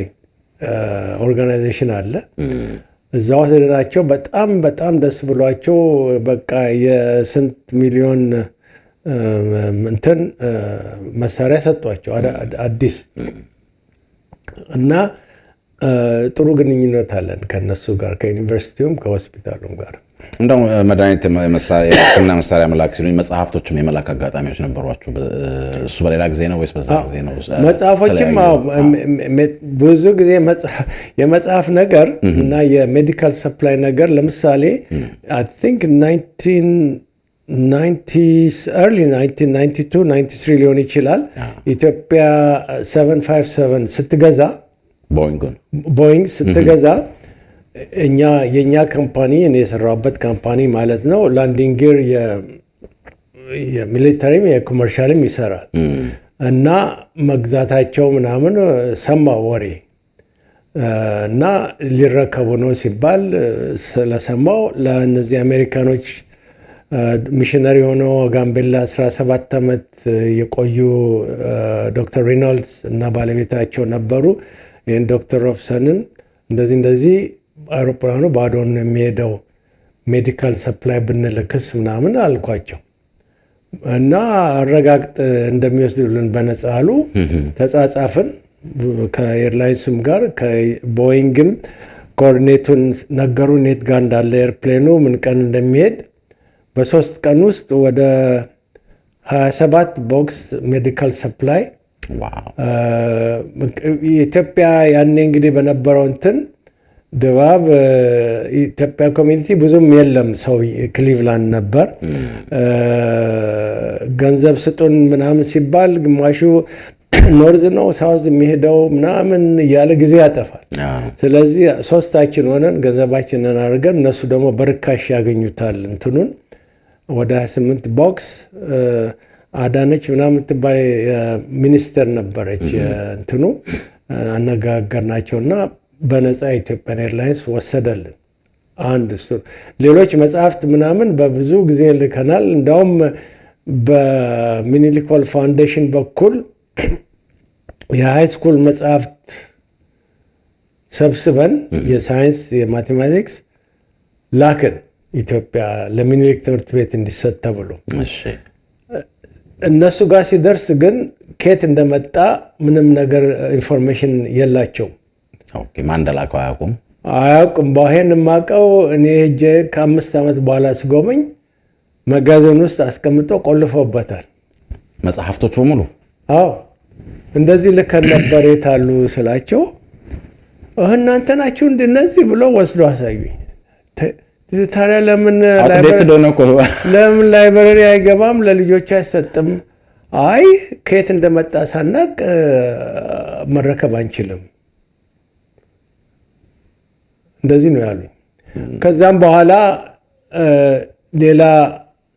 organization አለ። እዛ ወስደናቸው በጣም በጣም ደስ ብሏቸው በቃ የስንት ሚሊዮን እንትን መሳሪያ ሰጧቸው አዲስ እና ጥሩ ግንኙነት አለን ከነሱ ጋር፣ ከዩኒቨርሲቲውም ከሆስፒታሉም ጋር። እንደው መድኃኒት፣ የሕክምና መሳሪያ መላክ ሲሉኝ መጽሐፍቶችም የመላክ አጋጣሚዎች ነበሯችሁ? እሱ በሌላ ጊዜ ነው ወይስ በዛ ጊዜ ነው? መጽሐፎችም ብዙ ጊዜ የመጽሐፍ ነገር እና የ medical supply ነገር፣ ለምሳሌ I think early 1992 93 ሊሆን ይችላል፣ ኢትዮጵያ 757 ስትገዛ፣ ቦይንጉን። ቦይንግ ስትገዛ እኛ የእኛ company፣ እኔ የሰራሁበት company ማለት ነው፣ landing gear የ military ም የ commercial ም ይሰራል እና መግዛታቸው ምናምን ሰማሁ ወሬ እና ሊረከቡ ነው ሲባል ስለሰማው ለእነዚህ አሜሪካኖች ሚሽነሪ ሆነው ጋምቤላ 17 ዓመት የቆዩ ዶክተር ሬኖልድስ እና ባለቤታቸው ነበሩ። ይህን ዶክተር ሮብሰንን እንደዚህ እንደዚህ አውሮፕላኑ ባዶን የሚሄደው medical supply ብንልክስ ምናምን አልኳቸው እና አረጋግጥ እንደሚወስዱልን በነፃ አሉ። ተጻጻፍን ከ airlines ኡም ጋር ከቦይንግም፣ coordinate ኡን ነገሩን፣ የት ጋር እንዳለ airplane ኑ፣ ምን ቀን እንደሚሄድ። በ3 ቀን ውስጥ ወደ 27 box medical supply። የኢትዮጵያ ያኔ እንግዲህ በነበረው እንትን ድባብ ኢትዮጵያ community ብዙም የለም። ሰው ክሊቭላንድ ነበር። ገንዘብ ስጡን ምናምን ሲባል ግማሹ north ነው south የሚሄደው ምናምን እያለ ጊዜ ያጠፋል። ስለዚህ ሶስታችን ሆነን ገንዘባችንን አድርገን እነሱ ደግሞ በርካሽ ያገኙታል እንትኑን። ወደ 28 box አዳነች ምናምን የምትባል ሚኒስተር ነበረች፣ እንትኑ አነጋገርናቸውና በነፃ Ethiopian Airlines ወሰደልን። አንድ እሱ። ሌሎች መጽሐፍት ምናምን በብዙ ጊዜ ልከናል። እንዳውም በሚኒሊክ foundation በኩል የ high school መጽሐፍት ሰብስበን የሳይንስ፣ የ mathematics ላክን ኢትዮጵያ ለሚኒሊክ ትምህርት ቤት እንዲሰጥ ተብሎ። እነሱ ጋር ሲደርስ ግን ከየት እንደመጣ ምንም ነገር information የላቸውም። ማን እንደላከው አያውቁም። አያውቁም። ይሄን የማውቀው እኔ ሄጄ ከ5 ዓመት በኋላ ስጎበኝ መጋዘን ውስጥ አስቀምጦ ቆልፈውበታል። መጽሐፍቶች በሙሉ? አዎ፣ እንደዚህ ልከን ነበር፣ የት አሉ ስላቸው እናንተ ናችሁ እንደነዚህ ብሎ ወስዶ አሳዩኝ። ታዲያ ለምን outdated ሆነ እኮ። ለምን library አይገባም? ለልጆች አይሰጥም? አይ፣ ከየት እንደመጣ ሳናቅ መረከብ አንችልም። እንደዚህ ነው ያሉኝ። ከዛም በኋላ ሌላ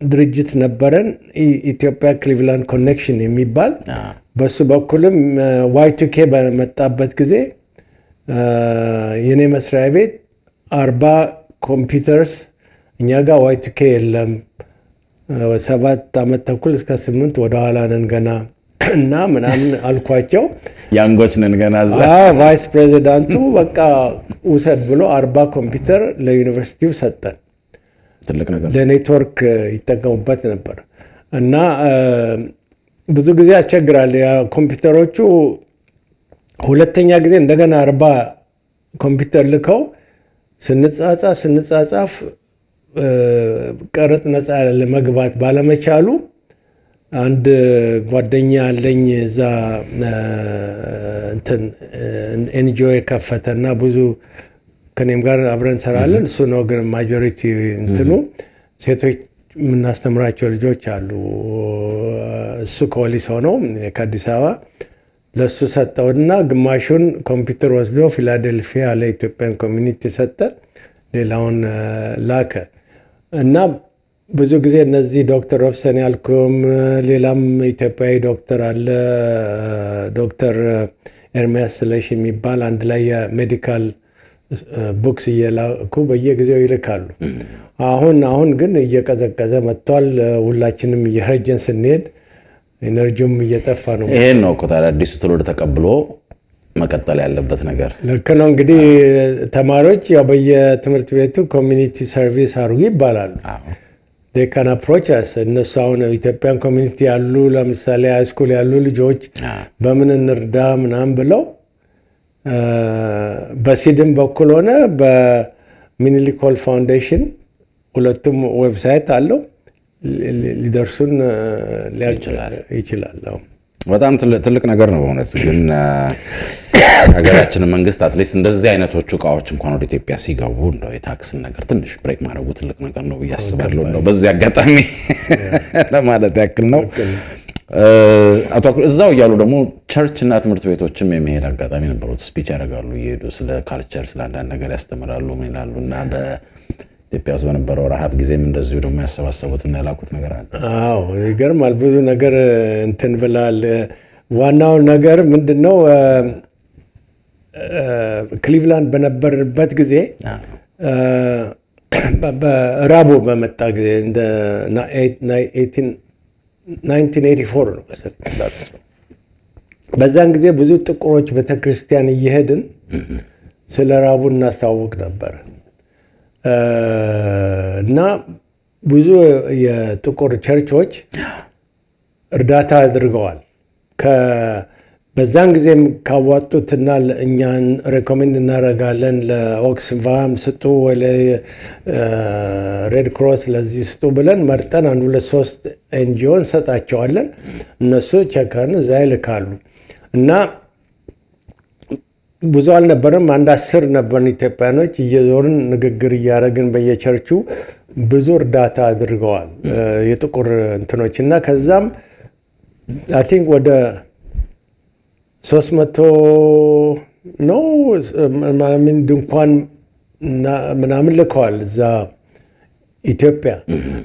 ድርጅት ነበረን፣ ኢትዮጵያ ክሊቭላንድ Connection የሚባል። በሱ በኩልም Y2K በመጣበት ጊዜ የኔ መስሪያ ቤት 40 computers፣ እኛ ጋር Y2K የለም፣ 7 ዓመት ተኩል እስከ 8 ወደኋላ ነን ገና እና ምናምን አልኳቸው። Young ኦች ነን ገና እዛ። Vice president ኡ በቃ ውሰድ ብሎ 40 ኮምፒውተር ለዩኒቨርሲቲው ሰጠን። ትልቅ ነገር። ለኔትወርክ ይጠቀሙበት ነበር እና ብዙ ጊዜ ያስቸግራል። ኮምፒውተሮቹ ሁለተኛ ጊዜ እንደገና 40 ኮምፒውተር ልከው ስንጻጻፍ ስንጻጻፍ ቀረጥ ነፃ ለመግባት ባለመቻሉ አንድ ጓደኛ አለኝ እዛ እንትን NGO የከፈተና ብዙ ከኔም ጋር አብረን እንሰራለን። እሱ ነው ግን majority እንትኑ፣ ሴቶች የምናስተምራቸው ልጆች አሉ። እሱ ከወሊሶ ነው ከአዲስ አበባ። ለእሱ ሰጠውና ግማሹን ኮምፒውተር ወስዶ ፊላዴልፊያ ለ Ethiopian community ሰጠ፣ ሌላውን ላከ። እና ብዙ ጊዜ እነዚህ ዶክተር ሮብሰን ያልኩም ሌላም ኢትዮጵያዊ ዶክተር አለ፣ ዶክተር ኤርሚያስ ስለሽ የሚባል፣ አንድ ላይ የ medical books እየላኩ በየጊዜው ይልካሉ። አሁን አሁን ግን እየቀዘቀዘ መጥቷል። ሁላችንም እየረጀን ስንሄድ energy ውም እየጠፋ ነው። ይሄን ነው እኮ ታዲያ አዲሱ ትውልድ ተቀብሎ መቀጠል ያለበት ነገር። ልክ ነው። እንግዲህ ተማሪዎች ያው በየትምህርት ቤቱ community service አድርጉ ይባላሉ። Can approach እነሱ አሁን Ethiopian community ያሉ፣ ለምሳሌ high school ያሉ ልጆች በምን እንርዳ ምናምን ብለው በ SEED ም በኩል ሆነ በሚኒሊክ Hall Foundation፣ ሁለቱም website አለው፣ ሊደርሱን ይችላል። በጣም ትልቅ ነገር ነው በእውነት። ግን ሀገራችንን መንግስት at least እንደዚህ አይነቶቹ እቃዎች እንኳን ወደ ኢትዮጵያ ሲገቡ እንደው የታክስን ነገር ትንሽ break ማድረጉ ትልቅ ነገር ነው ብዬ አስባለሁ። እንደው በዚህ አጋጣሚ ለማለት ያክል ነው። አቶ እዛው እያሉ ደግሞ church እና ትምህርት ቤቶችም የመሄድ አጋጣሚ ነበሩት። Speech ያደርጋሉ እየሄዱ፣ ስለ culture ስለ አንዳንድ ነገር ያስተምራሉ፣ ምን ይላሉ። እና በኢትዮጵያ ውስጥ በነበረው ረሃብ ጊዜም እንደዚሁ ደግሞ ያሰባሰቡትና የላኩት ነገር አለ። አዎ፣ ይገርማል። ብዙ ነገር እንትን ብላል። ዋናው ነገር ምንድን ነው? ክሊቭላንድ በነበርበት ጊዜ ራቡ በመጣ ጊዜ እንደ 1984 ነው መሰለኝ። በዛን ጊዜ ብዙ ጥቁሮች ቤተክርስቲያን እየሄድን ስለ ራቡ እናስታውቅ ነበር እና ብዙ የጥቁር ቸርቾች እርዳታ አድርገዋል። በዛን ጊዜም ካዋጡትና እኛን recommend እናደርጋለን፣ ለኦክስፋም ስጡ ወይ ለ Red Cross ለዚህ ስጡ ብለን መርጠን አንድ ሁለት ሶስት NGO እንሰጣቸዋለን። እነሱ ቸከን እዛ ይልካሉ እና ብዙ አልነበረም። አንድ 10 ነበርን ኢትዮጵያኖች፣ እየዞርን ንግግር እያደረግን በየቸርቹ ብዙ እርዳታ አድርገዋል የጥቁር እንትኖች። እና ከዛም I think ወደ 300 ነው ምናምን ድንኳን ምናምን ልከዋል እዛ ኢትዮጵያ።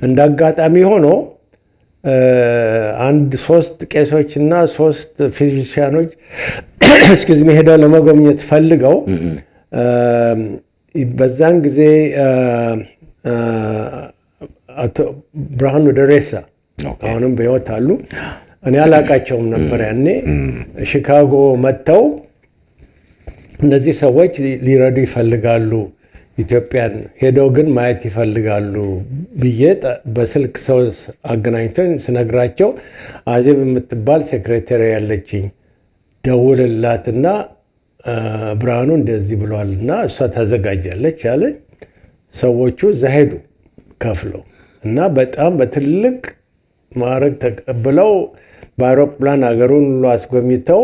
እንደ አጋጣሚ ሆኖ አንድ ሶስት ቄሶች እና ሶስት physician ኦች excuse me ሄደው ለመጎብኘት ፈልገው በዛን ጊዜ አቶ ብርሃኑ ደሬሳ አሁንም በሕይወት አሉ። እኔ አላቃቸውም ነበር ያኔ። ሺካጎ መጥተው እነዚህ ሰዎች ሊረዱ ይፈልጋሉ፣ ኢትዮጵያን ሄደው ግን ማየት ይፈልጋሉ ብዬ በስልክ ሰው አገናኝቶኝ ስነግራቸው አዜብ የምትባል secretary ያለችኝ ደውልላትና ብርሃኑ እንደዚህ ብሏልና እሷ ታዘጋጃለች አለኝ። ሰዎቹ እዛ ሄዱ ከፍለው እና በጣም በትልቅ ማዕረግ ተቀብለው በአውሮፕላን ሀገሩን ሁሉ አስጎብኝተው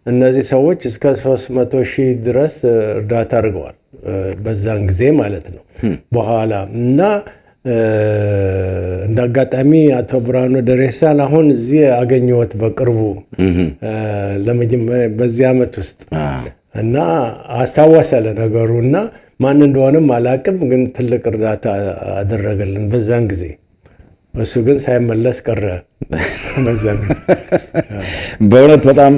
እነዚህ ሰዎች እስከ 300 ሺህ ድረስ እርዳታ አድርገዋል። በዛን ጊዜ ማለት ነው። በኋላ እና እንደ አጋጣሚ አቶ ብርሃኑ ደሬሳን አሁን እዚህ አገኘሁት በቅርቡ ለመጀመሪያ በዚህ ዓመት ውስጥ እና አስታወሰ ለነገሩ እና ማን እንደሆነም አላቅም፣ ግን ትልቅ እርዳታ አደረገልን በዛን ጊዜ። እሱ ግን ሳይመለስ ቀረ። በዛ በእውነት በጣም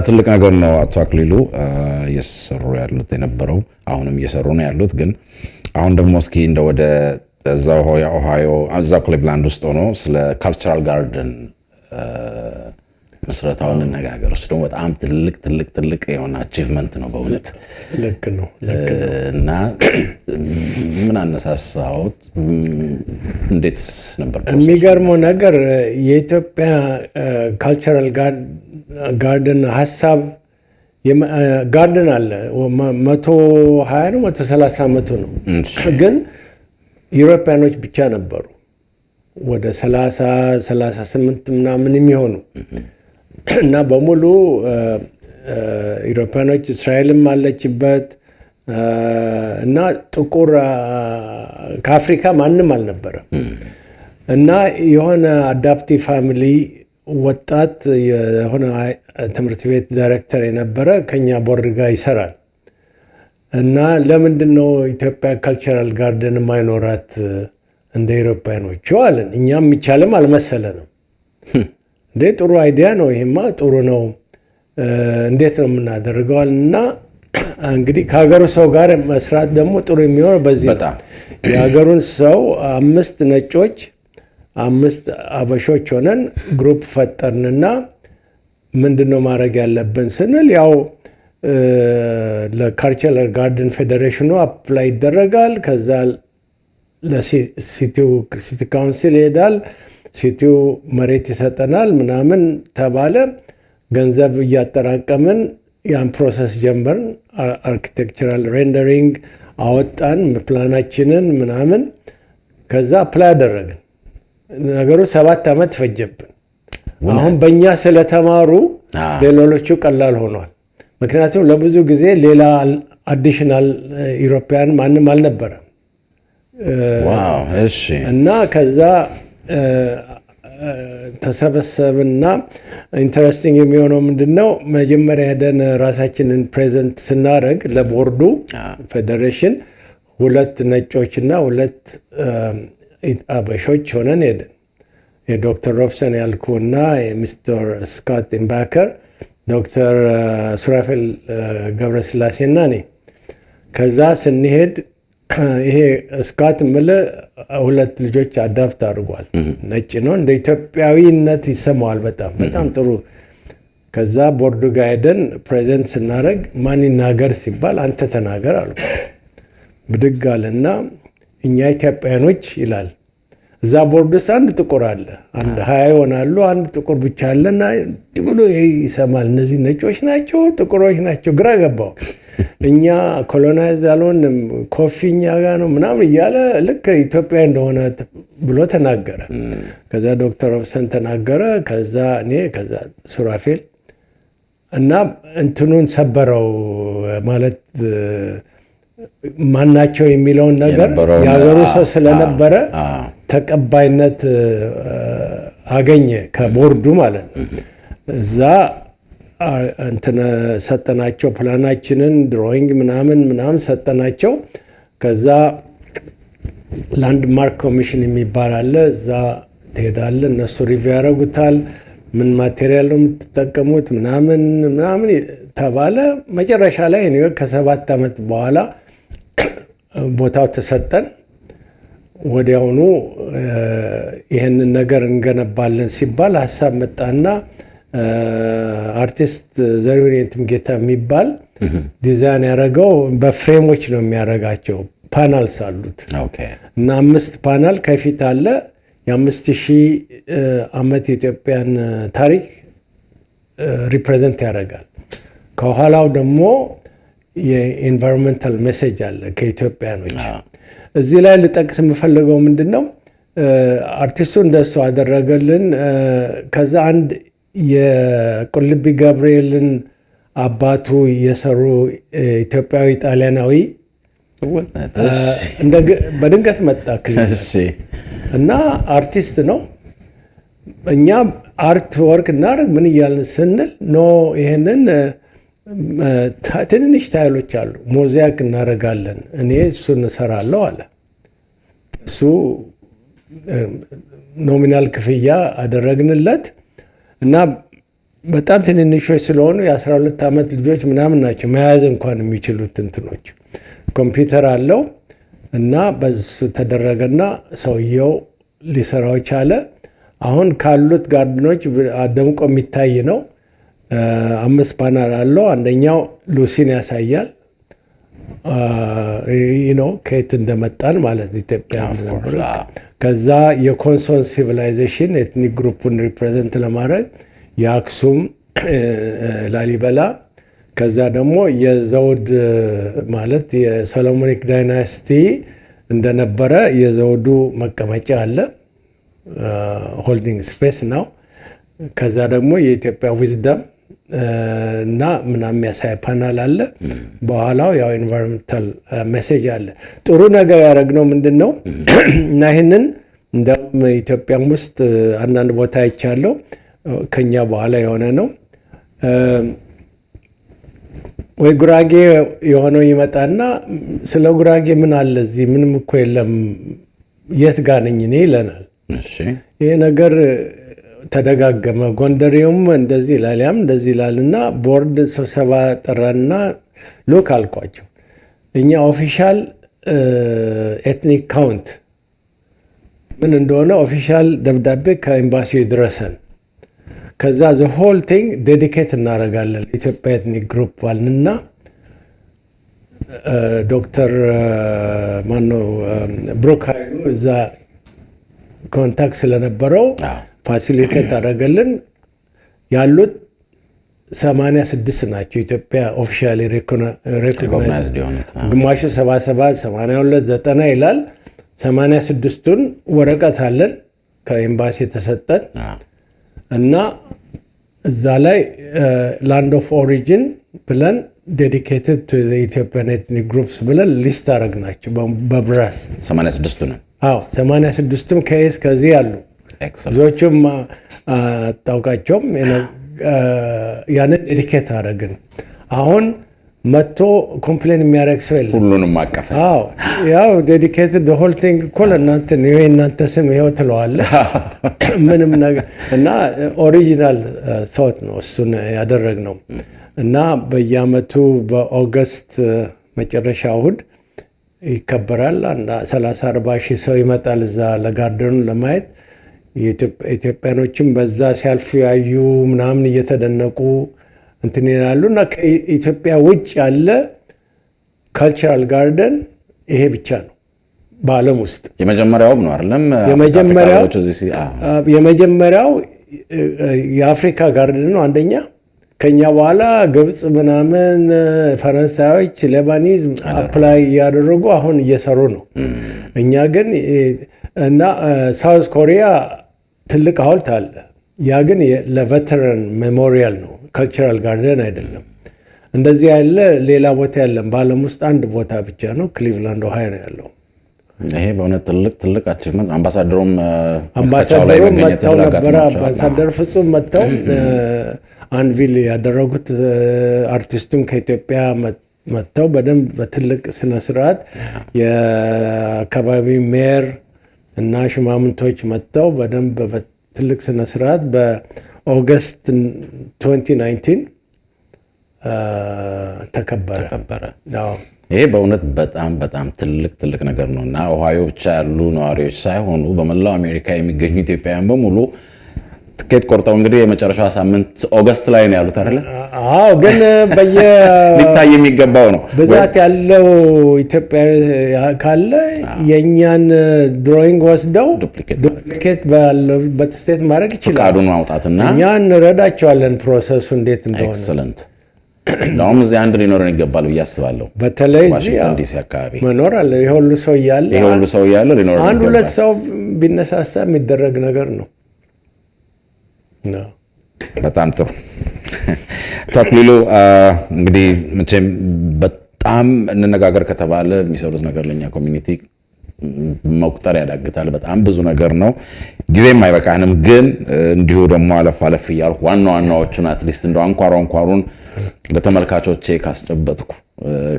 ትልቅ ነገር ነው። አቶ አክሊሉ እየሰሩ ያሉት የነበረው አሁንም እየሰሩ ነው ያሉት። ግን አሁን ደግሞ እስኪ እንደ ወደ እዛው ኦሃዮ እዛው ክሊቭላንድ ውስጥ ሆኖ ስለ cultural garden ምስረታውን እንነጋገር። እሱ ደግሞ በጣም ትልቅ ትልቅ ትልቅ የሆነ achievement ነው በእውነት። ልክ ነው። እና ምን አነሳሳዎት? እንዴትስ ነበር? የሚገርመው ነገር የኢትዮጵያ cultural garden ሀሳብ፣ garden አለ፣ 120 ነው 130 ዓመቱ ነው። ግን European ኖች ብቻ ነበሩ ወደ 30 38 ምናምን የሚሆኑ እና በሙሉ European ኖች፣ እስራኤልም አለችበት እና ጥቁር ከአፍሪካ ማንም አልነበረም። እና የሆነ adoptive family ወጣት የሆነ ትምህርት ቤት ዳይሬክተር የነበረ ከኛ ቦርድ ጋር ይሰራል። እና ለምንድን ነው ኢትዮጵያ cultural garden የማይኖራት እንደ European ኖቹ አለን። እኛም የሚቻልም አልመሰለንም። እንዴ ጥሩ idea ነው፣ ይሄማ ጥሩ ነው፣ እንዴት ነው የምናደርገው? እና እንግዲህ ከሀገሩ ሰው ጋር መስራት ደግሞ ጥሩ የሚሆነው በዚህ ነው። የሀገሩን ሰው አምስት ነጮች አምስት አበሾች ሆነን group ፈጠርንና ምንድን ነው ማድረግ ያለብን ስንል ያው ለ cultural garden ፌዴሬሽኑ apply ይደረጋል። ከዛ ለ city ው city council ይሄዳል። City ው መሬት ይሰጠናል ምናምን ተባለ። ገንዘብ እያጠራቀምን ያን process ጀመርን። Architectural rendering አወጣን፣ ፕላናችንን ምናምን። ከዛ apply አደረግን። ነገሩ 7 ዓመት ፈጀብን። አሁን በእኛ ስለተማሩ ሌሎቹ ቀላል ሆኗል። ምክንያቱም ለብዙ ጊዜ ሌላ additional European ማንም አልነበረም። እና ከዛ ተሰበሰብና interesting የሚሆነው ምንድን ነው? መጀመሪያ ሄደን ራሳችንን present ስናደርግ ለቦርዱ ፌዴሬሽን ሁለት ነጮችና ሁለት አበሾች ሆነን ሄደን፣ የዶክተር ሮብሰን ያልኩ እና የሚስተር ስኮት ኢምባከር፣ ዶክተር ሱራፌል ገብረስላሴ እና እኔ። ከዛ ስንሄድ ይሄ ስኮት የምልህ ሁለት ልጆች adopt አድርጓል። ነጭ ነው፣ እንደ ኢትዮጵያዊነት ይሰማዋል። በጣም በጣም ጥሩ። ከዛ ቦርዱ ጋር ሄደን present ስናደርግ ማን ይናገር ሲባል አንተ ተናገር አልኩ። ብድግ አለና እኛ ኢትዮጵያኖች ይላል። እዛ ቦርድ ውስጥ አንድ ጥቁር አለ። አንድ 20 ይሆናሉ። አንድ ጥቁር ብቻ አለና እንዲህ ብሎ ይሰማል። እነዚህ ነጮች ናቸው፣ ጥቁሮች ናቸው፣ ግራ ገባው። እኛ colonize አልሆንም፣ coffee እኛ ጋ ነው ምናምን እያለ ልክ ኢትዮጵያ እንደሆነ ብሎ ተናገረ። ከዛ ዶክተር ሮብሰን ተናገረ። ከዛ እኔ፣ ከዛ ሱራፌል እና እንትኑን ሰበረው፣ ማለት ማናቸው የሚለውን ነገር የሀገሩ ሰው ስለነበረ ተቀባይነት አገኘ ከቦርዱ ማለት ነው። እዛ እንትን ሰጠናቸው፣ ፕላናችንን drawing ምናምን ምናምን ሰጠናቸው። ከዛ landmark commission የሚባል አለ። እዛ ትሄዳለህ፣ እነሱ review ያደርጉታል። ምን material ነው የምትጠቀሙት ምናምን ምናምን ተባለ። መጨረሻ ላይ እኔ ከ7 ዓመት በኋላ ቦታው ተሰጠን። ወዲያውኑ ይህንን ነገር እንገነባለን ሲባል ሀሳብ መጣና አርቲስት ዘሪሁን የትምጌታ የሚባል ዲዛይን ያደረገው በ frame ኦች ነው የሚያደርጋቸው። Panels አሉት እና አምስት ፓናል ከፊት አለ። የ5000 ዓመት የኢትዮጵያን ታሪክ represent ያደርጋል። ከኋላው ደግሞ የ environmental message አለ ከኢትዮጵያኖች። እዚህ ላይ ልጠቅስ የምፈልገው ምንድን ነው፣ አርቲስቱ እንደሱ አደረገልን። ከዛ አንድ የቁልቢ ገብርኤልን አባቱ የሰሩ ኢትዮጵያዊ ጣሊያናዊ በድንገት መጣ እና አርቲስት ነው። እኛ art work እናደርግ ምን እያልን ስንል no ይሄንን ትንንሽ tile ኦች አሉ ሞዛይክ እናደርጋለን፣ እኔ እሱን እሰራለሁ አለ። እሱ Nominal ክፍያ አደረግንለት እና በጣም ትንንሾች ስለሆኑ የ12 ዓመት ልጆች ምናምን ናቸው መያዝ እንኳን የሚችሉት እንትኖች፣ ኮምፒውተር አለው እና በሱ ተደረገና ሰውየው ሊሰራው ቻለ። አሁን ካሉት garden ኦች ደምቆ የሚታይ ነው። አምስት ፓናል አለው። አንደኛው ሉሲን ያሳያል፣ ከየት እንደመጣን ማለት ነው፣ ኢትዮጵያ ነበሩ። ከዛ የኮንሶን civilization ethnic group ኡን represent ለማድረግ የአክሱም፣ ላሊበላ፣ ከዛ ደግሞ የዘውድ ማለት የ Solomonic dynasty እንደነበረ የዘውዱ መቀመጫ አለ፣ holding space ነው። ከዛ ደግሞ የኢትዮጵያ wisdom እና ምናምን የሚያሳይ ፓናል አለ። በኋላው ያው environmental message አለ። ጥሩ ነገር ያደረግነው ምንድን ነው እና ይህንን እንደውም ኢትዮጵያም ውስጥ አንዳንድ ቦታ አይቻለሁ፣ ከኛ በኋላ የሆነ ነው። ወይ ጉራጌ የሆነው ይመጣና ስለ ጉራጌ ምን አለ እዚህ? ምንም እኮ የለም፣ የት ጋ ነኝ እኔ ይለናል። ይሄ ነገር ተደጋገመ። ጎንደሬውም እንደዚህ ይላል፣ ያም እንደዚህ ይላል እና ቦርድ ስብሰባ ጠራንና look አልኳቸው፣ እኛ official ethnic count ምን እንደሆነ official ደብዳቤ ከኤምባሲው ይድረሰን፣ ከዛ the whole thing dedicate እናደርጋለን ኢትዮጵያ ethnic group አልንና ዶክተር ማነው ብሩክ ኃይሉ እዛ contact ስለነበረው facilitate አደረገልን። ያሉት 86 ናቸው ኢትዮጵያ officially recognized የሆኑት። ግማሹ 77፣ 82፣ 90 ይላል። 86ቱን ወረቀት አለን ከኤምባሲ የተሰጠን እና እዛ ላይ land of origin ብለን dedicated to Ethiopian ethnic groups ብለን list አደረግናቸው በ brass። 86ቱንም? አዎ፣ 86ቱም ከየስ ከዚህ አሉ። ብዙዎቹም አታውቃቸውም። ያንን dedicate አደረግን። አሁን መጥቶ complain የሚያደርግ ሰው የለም። ሁሉንም አቀፈ። አዎ፣ ያው dedicated whole thing እኮ ለእናንተ ነው፣ ይሄ እናንተ ስም ይኸው ትለዋለህ። ምንም ነገር እና original thought ነው እሱን ያደረግነው እና በየአመቱ በ August መጨረሻ እሁድ ይከበራል። አንድ 30 40 ሺህ ሰው ይመጣል እዛ ለ garden ኡ ለማየት። ኢትዮጵያኖችም በዛ ሲያልፉ ያዩ ምናምን እየተደነቁ እንትን ይላሉ እና ከኢትዮጵያ ውጭ ያለ cultural garden ይሄ ብቻ ነው በዓለም ውስጥ። የመጀመሪያውም ነው አይደለም? የመጀመሪያው የአፍሪካ garden ነው አንደኛ። ከኛ በኋላ ግብፅ ምናምን፣ ፈረንሳዮች፣ Lebanese apply እያደረጉ አሁን እየሰሩ ነው። እኛ ግን እና South Korea ትልቅ ሐውልት አለ። ያ ግን ለ veteran memorial ነው፣ cultural garden አይደለም። እንደዚህ ያለ ሌላ ቦታ የለም። በዓለም ውስጥ አንድ ቦታ ብቻ ነው፣ ክሊቭላንድ ኦሃዮ ነው ያለው። ይሄ በእውነት ትልቅ ትልቅ achievement። አምባሳደሩም አምባሳደሩም መጥተው ነበረ። አምባሳደር ፍጹም መጥተው unveil ያደረጉት፣ አርቲስቱም ከኢትዮጵያ መጥተው በደንብ በትልቅ ስነስርዓት የአካባቢ mayor እና ሹማምንቶች መጥተው በደንብ በትልቅ ስነስርዓት በ August 2019 ተከበረ። ተከበረ። ይሄ በእውነት በጣም በጣም ትልቅ ትልቅ ነገር ነው እና ኦሃዮ ብቻ ያሉ ነዋሪዎች ሳይሆኑ በመላው አሜሪካ የሚገኙ ኢትዮጵያውያን በሙሉ ትኬት ቆርጠው እንግዲህ የመጨረሻ ሳምንት August ላይ ነው ያሉት አይደለ? አዎ፣ ግን በየ ሊታይ የሚገባው ነው። ብዛት ያለው ኢትዮጵያዊ ካለ የእኛን drawing ወስደው duplicate ባለበት state ማድረግ ይችላል። ፍቃዱን ማውጣትና እኛ እንረዳቸዋለን process ኡ እንዴት እንደሆነ። Excellent። እንዳውም እዚህ አንድ ሊኖረን ይገባል ብዬ አስባለሁ። በተለይ እዚህ ዋሽንግተን ዲሲ አካባቢ መኖር አለ። ይሄ ሁሉ ሰው እያለ ይሄ ሁሉ ሰው እያለ ሊኖረን አንድ ሁለት ይገባል። ሰው ቢነሳሳ የሚደረግ ነገር ነው። በጣም ጥሩ አቶ አክሊሉ፣ እንግዲህ መቼም በጣም እንነጋገር ከተባለ የሚሰሩት ነገር ለእኛ community መቁጠር ያዳግታል። በጣም ብዙ ነገር ነው፣ ጊዜም አይበቃንም። ግን እንዲሁ ደግሞ አለፍ አለፍ እያልኩ ዋና ዋናዎቹን at least እንደው አንኳር አንኳሩን ለተመልካቾቼ ካስጨበጥኩ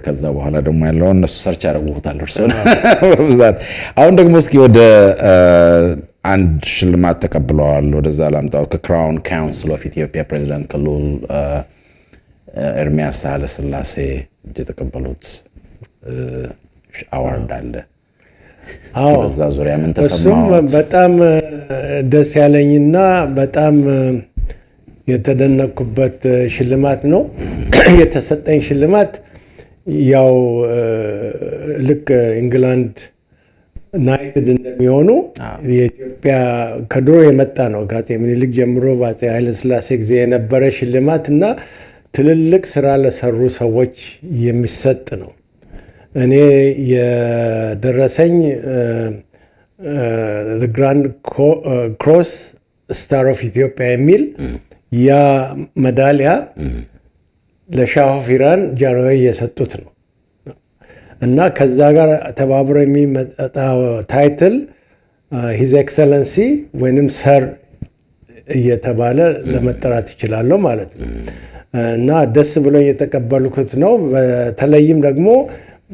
ከዛ በኋላ ደግሞ ያለውን እነሱ search ያደርጉታል እርስዎን በብዛት። አሁን ደግሞ እስኪ ወደ አንድ ሽልማት ተቀብለዋል። ወደዛ ላምጣው። ከ Crown Council of Ethiopia ፕሬዚዳንት ከልዑል ኤርሚያስ ሳህለ ስላሴ የተቀበሉት award አለ። እስኪ በዛ ዙሪያ ምን እሱም ተሰማዎት? በጣም ደስ ያለኝና በጣም የተደነቅኩበት ሽልማት ነው። የተሰጠኝ ሽልማት ያው ልክ ኢንግላንድ knighted እንደሚሆኑ የኢትዮጵያ ከድሮ የመጣ ነው። ከአፄ ምኒልክ ጀምሮ በአፄ ኃይለሥላሴ ጊዜ የነበረ ሽልማት እና ትልልቅ ስራ ለሰሩ ሰዎች የሚሰጥ ነው። እኔ የደረሰኝ Grand Cross Star of Ethiopia የሚል ያ መዳሊያ ለ Shah of Iran ጃንሆይ የሰጡት ነው እና ከዛ ጋር ተባብሮ የሚመጣው title His Excellency ወይንም Sir እየተባለ ለመጠራት ይችላለሁ ማለት ነው። እና ደስ ብሎኝ የተቀበልኩት ነው። በተለይም ደግሞ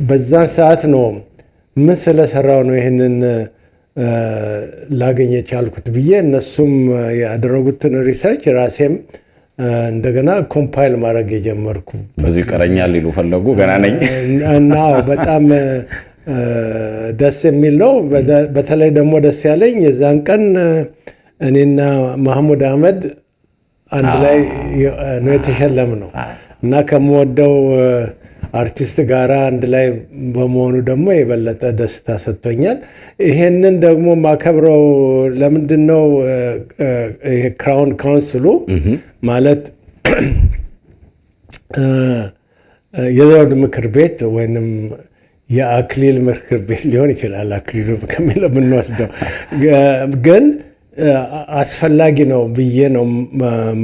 በዛን ሰዓት ነው ምን ስለሰራው ነው ይህንን ላገኝ የቻልኩት ብዬ እነሱም ያደረጉትን research ራሴም እንደገና compile ማድረግ የጀመርኩ። ብዙ ይቀረኛል ሊሉ ፈለጉ። ገና ነኝ። እና በጣም ደስ የሚል ነው። በተለይ ደግሞ ደስ ያለኝ የዛን ቀን እኔና ማህሙድ አህመድ አንድ ላይ ነው የተሸለምነው እና ከምወደው አርቲስት ጋራ አንድ ላይ በመሆኑ ደግሞ የበለጠ ደስታ ሰጥቶኛል። ይሄንን ደግሞ ማከብረው ለምንድን ነው? ይሄ Crown Council ኡ ማለት የዘውድ ምክር ቤት ወይንም የአክሊል ምክር ቤት ሊሆን ይችላል። አክሊሉ ከሚለው ብንወስደው ግን አስፈላጊ ነው ብዬ ነው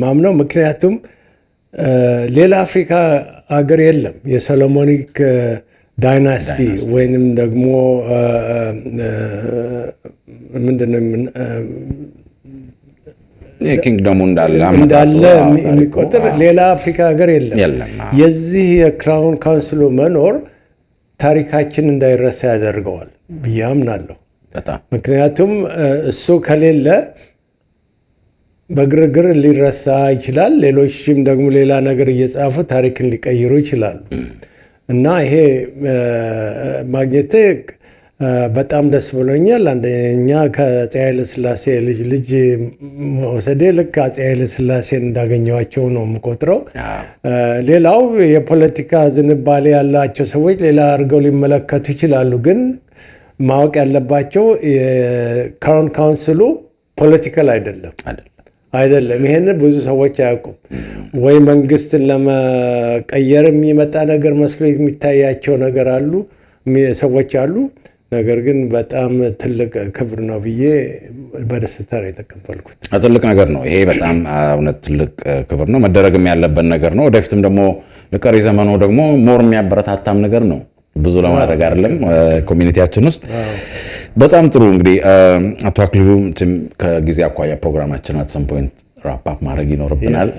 ማምነው። ምክንያቱም ሌላ አፍሪካ ሀገር የለም የ Solomonic dynasty ወይንም ደግሞ ምንድነው kingdom ኡ እንዳለ እንዳለ የሚቆጥር ሌላ አፍሪካ ሀገር የለም። የለም። የዚህ የ Crown Council ኡ መኖር ታሪካችን እንዳይረሳ ያደርገዋል ብዬ አምናለሁ። በጣም። ምክንያቱም እሱ ከሌለ በግርግር ሊረሳ ይችላል። ሌሎችም ደግሞ ሌላ ነገር እየጻፉ ታሪክን ሊቀይሩ ይችላሉ እና ይሄ ማግኘቴ በጣም ደስ ብሎኛል። አንደኛ ከአፄ ኃይለ ሥላሴ ልጅ ልጅ መውሰዴ ልክ አፄ ኃይለ ሥላሴን እንዳገኘኋቸው ነው የምቆጥረው። ሌላው የፖለቲካ ዝንባሌ ያላቸው ሰዎች ሌላ አድርገው ሊመለከቱ ይችላሉ። ግን ማወቅ ያለባቸው የ Crown Council ኡ political አይደለም። አይደለም። አይደለም። ይሄንን ብዙ ሰዎች አያውቁም። ወይ መንግስትን ለመቀየር የሚመጣ ነገር መስሎ የሚታያቸው ነገር አሉ ሰዎች አሉ። ነገር ግን በጣም ትልቅ ክብር ነው ብዬ በደስታ ነው የተቀበልኩት። ትልቅ ነገር ነው ይሄ። በጣም እውነት ትልቅ ክብር ነው፣ መደረግም ያለበት ነገር ነው። ወደፊትም ደግሞ ለቀሪ ዘመኑ ደግሞ more የሚያበረታታም ነገር ነው። ብዙ ለማድረግ አይደለም community ያችን ውስጥ። በጣም ጥሩ። እንግዲህ አቶ አክሊሉ ከጊዜ አኳያ ፕሮግራማችን at some point wrap up ማድረግ ይኖርብናል።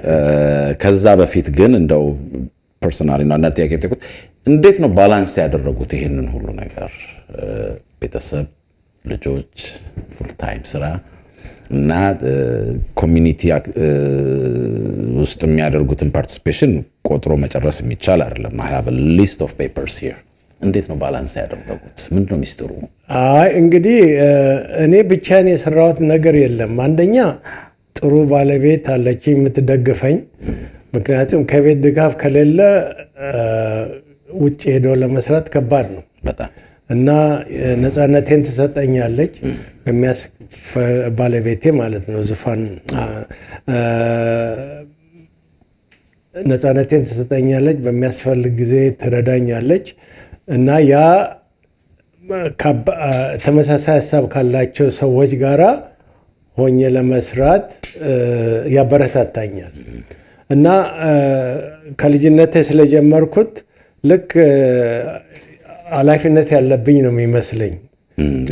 ከዛ በፊት ግን እንደው personally ነው አንዳንድ ጥያቄ የጠየቁት፣ እንዴት ነው balance ያደረጉት ይሄንን ሁሉ ነገር? ቤተሰብ፣ ልጆች፣ full time ስራ እና community ውስጥ የሚያደርጉትን participation ቆጥሮ መጨረስ የሚቻል አይደለም። I have a list of papers here። እንዴት ነው balance ያደረጉት? ምንድን ነው ሚስጥሩ? አይ እንግዲህ እኔ ብቻዬን የሰራሁት ነገር የለም። አንደኛ ጥሩ ባለቤት አለችኝ የምትደግፈኝ። ምክንያቱም ከቤት ድጋፍ ከሌለ ውጭ ሄዶ ለመስራት ከባድ ነው። በጣም። እና ነፃነቴን ትሰጠኛለች ባለቤቴ ማለት ነው። ዙፋን ነፃነቴን ትሰጠኛለች፣ በሚያስፈልግ ጊዜ ትረዳኛለች እና ያ ተመሳሳይ ሀሳብ ካላቸው ሰዎች ጋራ ሆኜ ለመስራት ያበረታታኛል እና ከልጅነቴ ስለጀመርኩት ልክ ኃላፊነት ያለብኝ ነው የሚመስለኝ።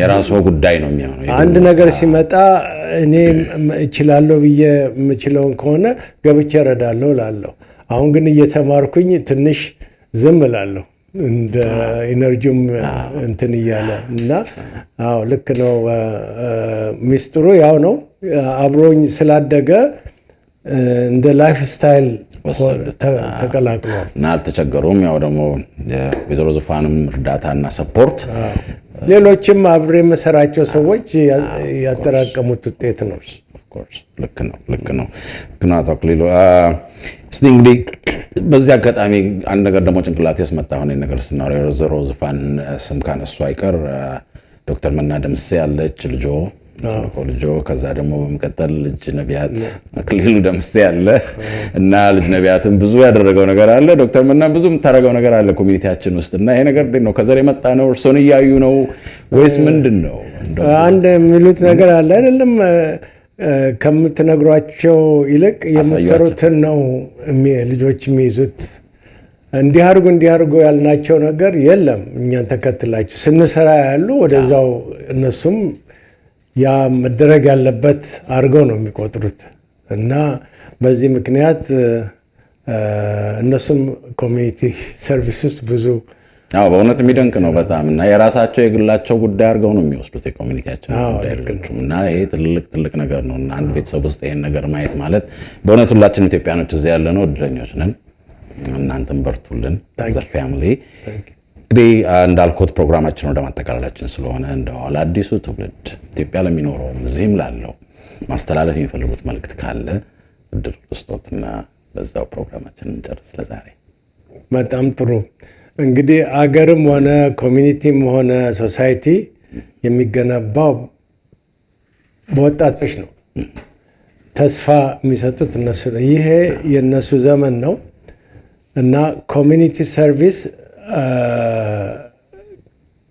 የራስዎ ጉዳይ ነው የሚሆነው። አንድ ነገር ሲመጣ እኔ እችላለሁ ብዬ የምችለውን ከሆነ ገብቼ እረዳለሁ እላለሁ። አሁን ግን እየተማርኩኝ ትንሽ ዝም እላለሁ፣ እንደ energy ውም እንትን እያለ። እና አዎ፣ ልክ ነው። ሚስጥሩ ያው ነው። አብሮኝ ስላደገ እንደ lifestyle ተቀላቅሏል። እና አልተቸገሩም። ያው ደግሞ የወይዘሮ ዙፋንም እርዳታና support፣ ሌሎችም አብሬ የምሰራቸው ሰዎች ያጠራቀሙት ውጤት ነው። ልክ ነው፣ ልክ ነው። ግን አቶ አክሊሉ፣ እስቲ እንግዲህ በዚህ አጋጣሚ አንድ ነገር ደግሞ ጭንቅላቴ ውስጥ መጣ። አሁን ነገር ስናወራ የወይዘሮ ዙፋን ስም ካነሱ አይቀር ዶክተር መና ደምሴ ያለች ልጆ፣ ልጆ፣ ከዛ ደግሞ በመቀጠል ልጅ ነቢያት አክሊሉ ደምሴ አለ እና ልጅ ነቢያትም ብዙ ያደረገው ነገር አለ። ዶክተር መናም ብዙ የምታደርገው ነገር አለ community ያችን ውስጥ። እና ይሄ ነገር እንዴት ነው? ከዘር የመጣ ነው? እርሶን እያዩ ነው ወይስ ምንድን ነው? አንድ የሚሉት ነገር አለ አይደለም? ከምትነግሯቸው ይልቅ የምትሰሩትን ነው ልጆች የሚይዙት። እንዲህ አድርጉ፣ እንዲህ አድርጉ ያልናቸው ነገር የለም። እኛን ተከትላቸው ስንሰራ ያሉ ወደዛው እነሱም ያ መደረግ ያለበት አድርገው ነው የሚቆጥሩት። እና በዚህ ምክንያት እነሱም community service ውስጥ ብዙ አዎ፣ በእውነት የሚደንቅ ነው በጣም። እና የራሳቸው የግላቸው ጉዳይ አድርገው ነው የሚወስዱት የ community ያቸው ጉዳይ ልጆቹም። እና ይሄ ትልቅ ትልቅ ነገር ነው። እና አንድ ቤተሰብ ውስጥ ይሄን ነገር ማየት ማለት በእውነት ሁላችንም ኢትዮጵያኖች እዚህ ያለነው እድለኞች ነን። እናንተም በርቱልን as a family። እንግዲህ እንዳልኩት ፕሮግራማችን ወደ ማጠቃለላችን ስለሆነ እንደው ለአዲሱ ትውልድ፣ ኢትዮጵያ ለሚኖረውም እዚህም ላለው ማስተላለፍ የሚፈልጉት መልእክት ካለ እድል ልስጦትና በዛው ፕሮግራማችንን እንጨርስ ለዛሬ። በጣም ጥሩ። እንግዲህ አገርም ሆነ community ም ሆነ society የሚገነባው በወጣቶች ነው። ተስፋ የሚሰጡት እነሱ ነው። ይሄ የእነሱ ዘመን ነው እና community service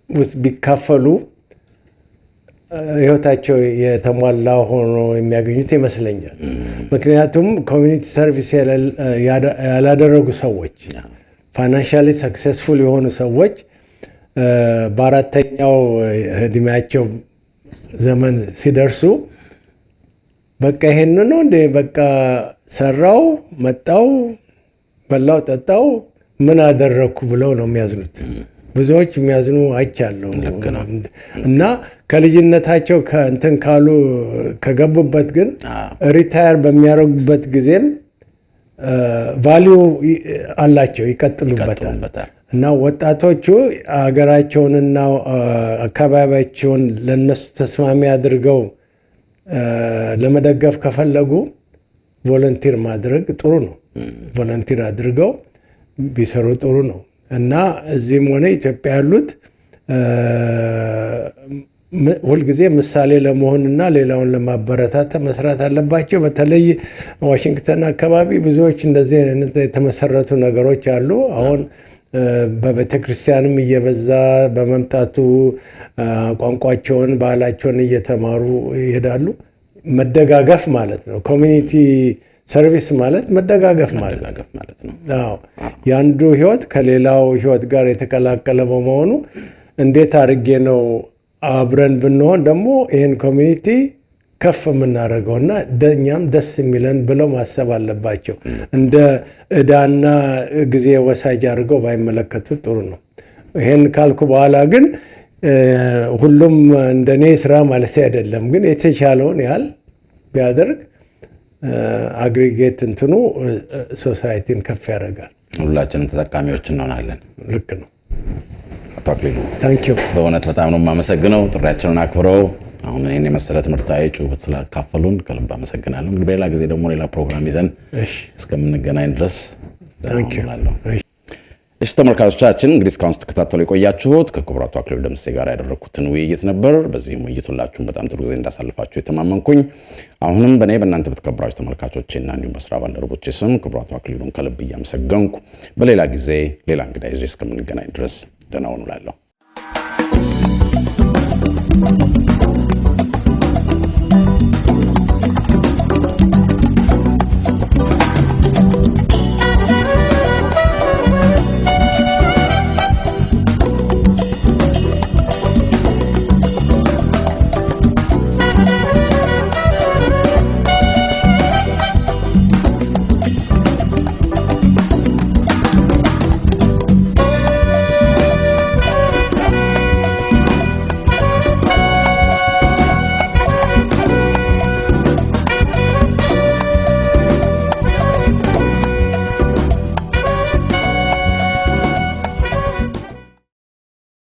ውስጥ ቢካፈሉ ህይወታቸው የተሟላ ሆኖ የሚያገኙት ይመስለኛል። ምክንያቱም community service ያላደረጉ ሰዎች፣ financially successful የሆኑ ሰዎች በአራተኛው እድሜያቸው ዘመን ሲደርሱ በቃ ይሄን ነው እንደ በቃ ሰራው፣ መጣው፣ በላው፣ ጠጣው፣ ምን አደረግኩ ብለው ነው የሚያዝኑት። ብዙዎች የሚያዝኑ አይቻለሁ። እና ከልጅነታቸው ከእንትን ካሉ፣ ከገቡበት ግን retire በሚያደርጉበት ጊዜም value አላቸው፣ ይቀጥሉበታል። እና ወጣቶቹ ሀገራቸውንና አካባቢያቸውን ለነሱ ተስማሚ አድርገው ለመደገፍ ከፈለጉ volunteer ማድረግ ጥሩ ነው። Volunteer አድርገው ቢሰሩ ጥሩ ነው። እና እዚህም ሆነ ኢትዮጵያ ያሉት ሁልጊዜ ምሳሌ ለመሆንና ሌላውን ለማበረታታት መስራት አለባቸው። በተለይ ዋሽንግተን አካባቢ ብዙዎች እንደዚህ አይነት የተመሰረቱ ነገሮች አሉ። አሁን በቤተ ክርስቲያንም እየበዛ በመምጣቱ ቋንቋቸውን፣ ባህላቸውን እየተማሩ ይሄዳሉ። መደጋገፍ ማለት ነው። Community service ማለት መደጋገፍ ማለት ነው። አዎ፣ የአንዱ ህይወት ከሌላው ህይወት ጋር የተቀላቀለ በመሆኑ እንዴት አድርጌ ነው አብረን ብንሆን ደግሞ ይህን community ከፍ የምናደርገው እና እኛም ደስ የሚለን ብለው ማሰብ አለባቸው። እንደ ዕዳና ጊዜ ወሳጅ አድርገው ባይመለከቱት ጥሩ ነው። ይሄን ካልኩ በኋላ ግን ሁሉም እንደኔ ስራ ማለት አይደለም፣ ግን የተቻለውን ያህል ቢያደርግ aggregate እንትኑ society ን ከፍ ያደርጋል። ሁላችንም ተጠቃሚዎች እንሆናለን። ልክ ነው። አቶ አክሊሉ፣ Thank you። በእውነት በጣም ነው የማመሰግነው። ጥሪያችንን አክብረው አሁን እኔን የመሰለ ትምህርታዊ ጭውውት ስላካፈሉን ከልብ አመሰግናለሁ። እንግዲህ በሌላ ጊዜ ደግሞ ሌላ ፕሮግራም ይዘን እስከምንገናኝ ድረስ ደህና ሁኑ እላለሁ። እሺ ተመልካቾቻችን፣ እንግዲህ እስካሁን ስትከታተሉ የቆያችሁት ከክቡር አቶ አክሊሉ ደምሴ ጋር ያደረግኩትን ውይይት ነበር። በዚህም ውይይት ሁላችሁም በጣም ጥሩ ጊዜ እንዳሳልፋችሁ የተማመንኩኝ፣ አሁንም በእኔ፣ በእናንተ በተከበራችሁ ተመልካቾቼና እንዲሁም በስራ ባልደረቦቼ ስም ክቡር አቶ አክሊሉን ከልብ እያመሰገንኩ በሌላ ጊዜ ሌላ እንግዳ ይዤ እስከምንገናኝ ድረስ ደህና ሁኑ እላለሁ።